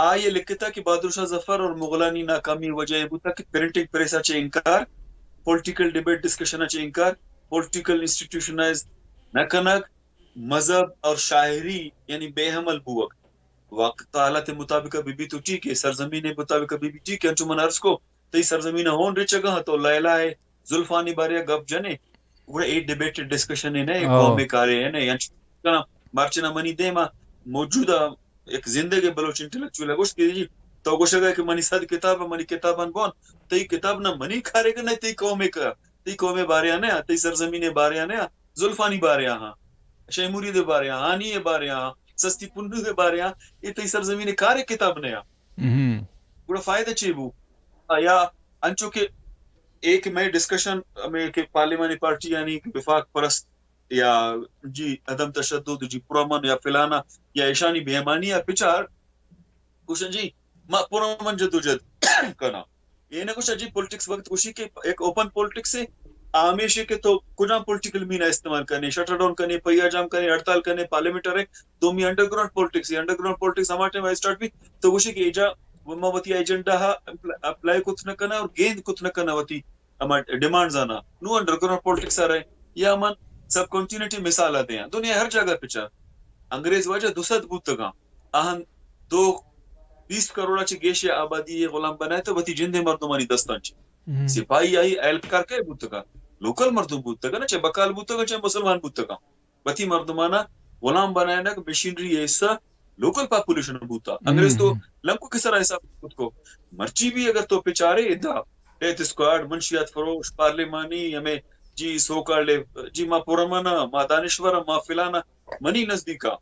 آئی ء لکھتا کہ بہادر شاہ ظفر اور مغلانی ناکامی ء وجہ ء بوتا کہ پرنٹنگ پریس ء چہ انکار، پولیٹیکل ڈیبیٹ ڈسکشن ء چہ انکار، پولیٹیکل انسٹیٹیوشنائز نہ کنگ، مذہب اور شاعری یعنی بے عمل بوگ۔ وقت حالت مطابق بی بی تو ٹھیک ہے، سرزمین مطابق بی بی ٹھیک ہے، انچو من عرض کو، تئی سرزمین ہون رچگا تو لیلا ہے، زلفانی بارے گپ جنے، گڑا اے ڈیبیٹ ڈسکشن ہے نہ، او۔ قوم کارے ہے نہ، انچو کنا مرچنا منی دیما موجودہ ایک زندگی بلوچ انٹلیکچوئل گوشت کہ جی، تو گوشگا کہ منی صد کتاب، منی کتابان بون، تئی کتاب نہ منی کارے کہ نہ تئی قوم کا، تئی قوم بارے نہ، تئی سرزمین بارے نہ، زلفانی بارے آ ہاں، شے مرید بارے آ، ہانی بارے آ، سستی پنڈو بارے آ، اے تئی سرزمین کارے کتاب نیا۔ گڑا فائدہ چے بو؟ آ، یا انچو کہ ایک میں ڈسکشن ہمیں کہ پارلیمانی پارٹی یعنی کہ وفاق پرست یا جی عدم تشدد، جی پرامن یا فلانا یا ایشانی بے ایمانی یا پچار، گوشن جی، ما پرامن جدوجہد کناں۔ اے نہ گوشاں جی پولیٹکس وقت گوشی کہ ایک اوپن پولیٹکس ہے، آ ہمیشہ کہ تو کجام پولیٹیکل مین استعمال کنے، شٹر ڈاؤن کنے، پہیہ جام کنے، ہڑتال کنے، پارلیمنٹ ارے، دومی انڈر گراؤنڈ پولیٹکس ہے۔ انڈر گراؤنڈ پولیٹکس ہما ٹائم اسٹارٹ بھی تو گوشی کہ ایجا ما وتی ایجنڈا ہا اپلائی کت نہ کنا اور گیند کت نہ کنا وتی ہما ڈیمانڈز آنا۔ نو انڈر گراؤنڈ پولیٹکس آ رہے یا من سب کانٹیننٹ مثال آ دیاں، دنیا ہر جگہ پچا انگریز واجہ دو سد بوتگاں، آہن دو بیست کروڑا چہ گیش آبادی غلام بنائے تو وتی جندے مردمانی دستان چہ۔ سپاہی آئی اہلکار کئے بوتگاں؟ لوکل مردم بوتگ، نہ چہ بکال بوتگ، چہ مسلمان بوتگ۔ وتی مردمانا غلام بنائینگ، مشینری حصہ لوکل پاپولیشن بوتا۔ انگریز تو لنکو کے سرا حساب کت کو۔ مرچی بھی اگر تو پچارے ادا، ڈیتھ اسکواڈ، منشیات فروش، پارلیمانی، ہمیں جی سو کالڈ، جی ما پرامن آں، ما دانشور آں، ما فلان آں، منی نزدیکا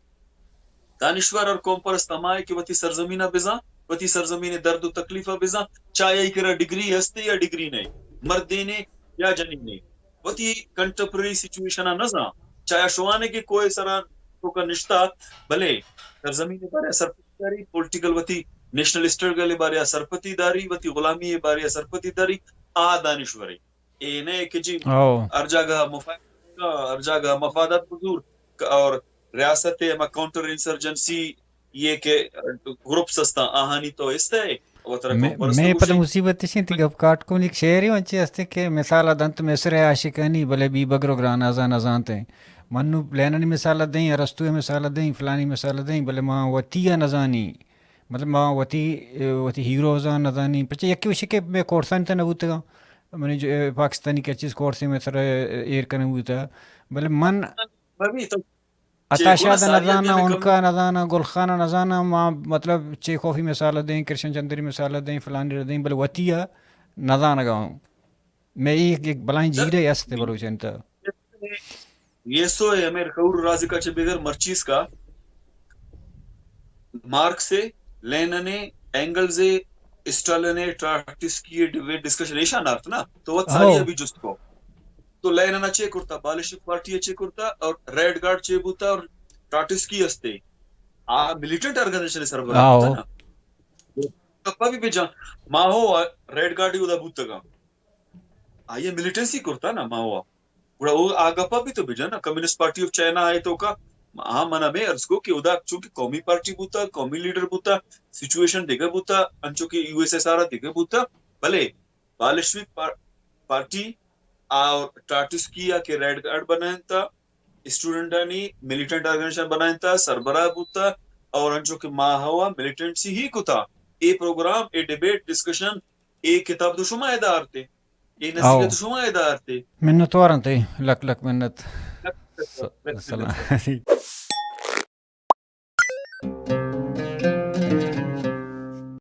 دانشور اور قوم پرست ہمائے کہ وتی سرزمین ء بزاں، وتی سرزمین ء درد و تکلیف ء بزاں، چاہے آئی کرا ڈگری ہستے یا ڈگری نہیں، مردینے یا جنینے، وتی کنٹمپریری سچویشن ء نہ زاں، چاہے شوانے کہ کوئے سرا توکا نشتا، بلے سرزمین ء بارے سرپداری، پولیٹیکل وتی نیشنل اسٹرگل ء بارے سرپدی داری، وتی غلامی ء بارے سرپدی داری، آ دانشورے۔ اے نہ کہ جی ہر جاگہ مفاد-، ہر جاگہ مفادات بزور اور ریاست ء ہما کاؤنٹر انسرجنسی یہ کہ گروپس ہستاں، آہانی تو است ہے۔ مئے پد مصیبت اش انت، گپ کاٹ کن ایک شعرے انچے است کہ مثال دنت مصر عاشقانی، بلے بی بگر و گران ازا نزانت۔ من نو لیننی مثال دیں، ارسطو مثال دیں، فلانی مثال دیں، بلے ما وتی نزانی۔ مطلب ما وتی، وتی ہیروز آں نزانی، پچے یکے وشی کہ مئے کورسانی تہ نہ بوتگاں، منی جو، پاکستانی کہ چیز کورسے مئے سر ایر کنگ بوتا، بلے من عطا شاد نزاناں، عنقا نزاناں، گل خان نزاناں، ما مطلب چیخوفی مثال دیں، کرشن چندری مثال دیں، فلانی دیں، بلے وتی نزانگا ہوں۔ مئے ایک، ایک بلائیں جیرے است بلوچ انت۔ یسو ء ہمے کور و رازکا چہ بگر مرچیز کا مارکس ء، لینن ء، اینگلز ء، اسٹالن ء، ٹراتسکی ء ڈبیٹ ڈسکشن ایشان آرت نا، تو وت ساری ابھی جست کو۔ تو لینن ء چے کرتا، بالشویک پارٹی ء چے کرتا، اور ریڈ گارڈ چے بوتا، اور ٹراتسکی ہستے، آ ملیٹنٹ آرگنائزیشن سربراہ بوتا نا۔ گپا بھی بجان، ماہو ریڈ گارڈ ہی ادا بوتگا۔ آئی ء ملیٹنسی کرتا نا ماہو۔ گڑا او آ گپا بھی تو بجن نا، کمیونسٹ پارٹی آف چائنا آئے تو کا، ہاں، من ہمیں عرض کو کہ ادا چونکہ قومی پارٹی بوتا، قومی لیڈر بوتا، سچویشن دیگا بوتا، انچو کہ یو ایس ایس آر دیگا بوتا، بلے بالشویک پار-، پارٹی اور ٹراتسکی آ کہ ریڈ گارڈ بنائنتا، اسٹوڈنٹانی ملیٹنٹ آرگنائزیشن بنائنتا، سربراہ بوتا، اور انچو کہ ماہوا ملیٹنسی ہی کتا، اے پروگرام، اے ڈیبیٹ، ڈسکشن، اے کتاب تو شما ادا آرتے، اے نظریہ تو شما ادا آرتے۔ منت وارن تئی، لک لک منت۔ لک لک منت۔ سلام۔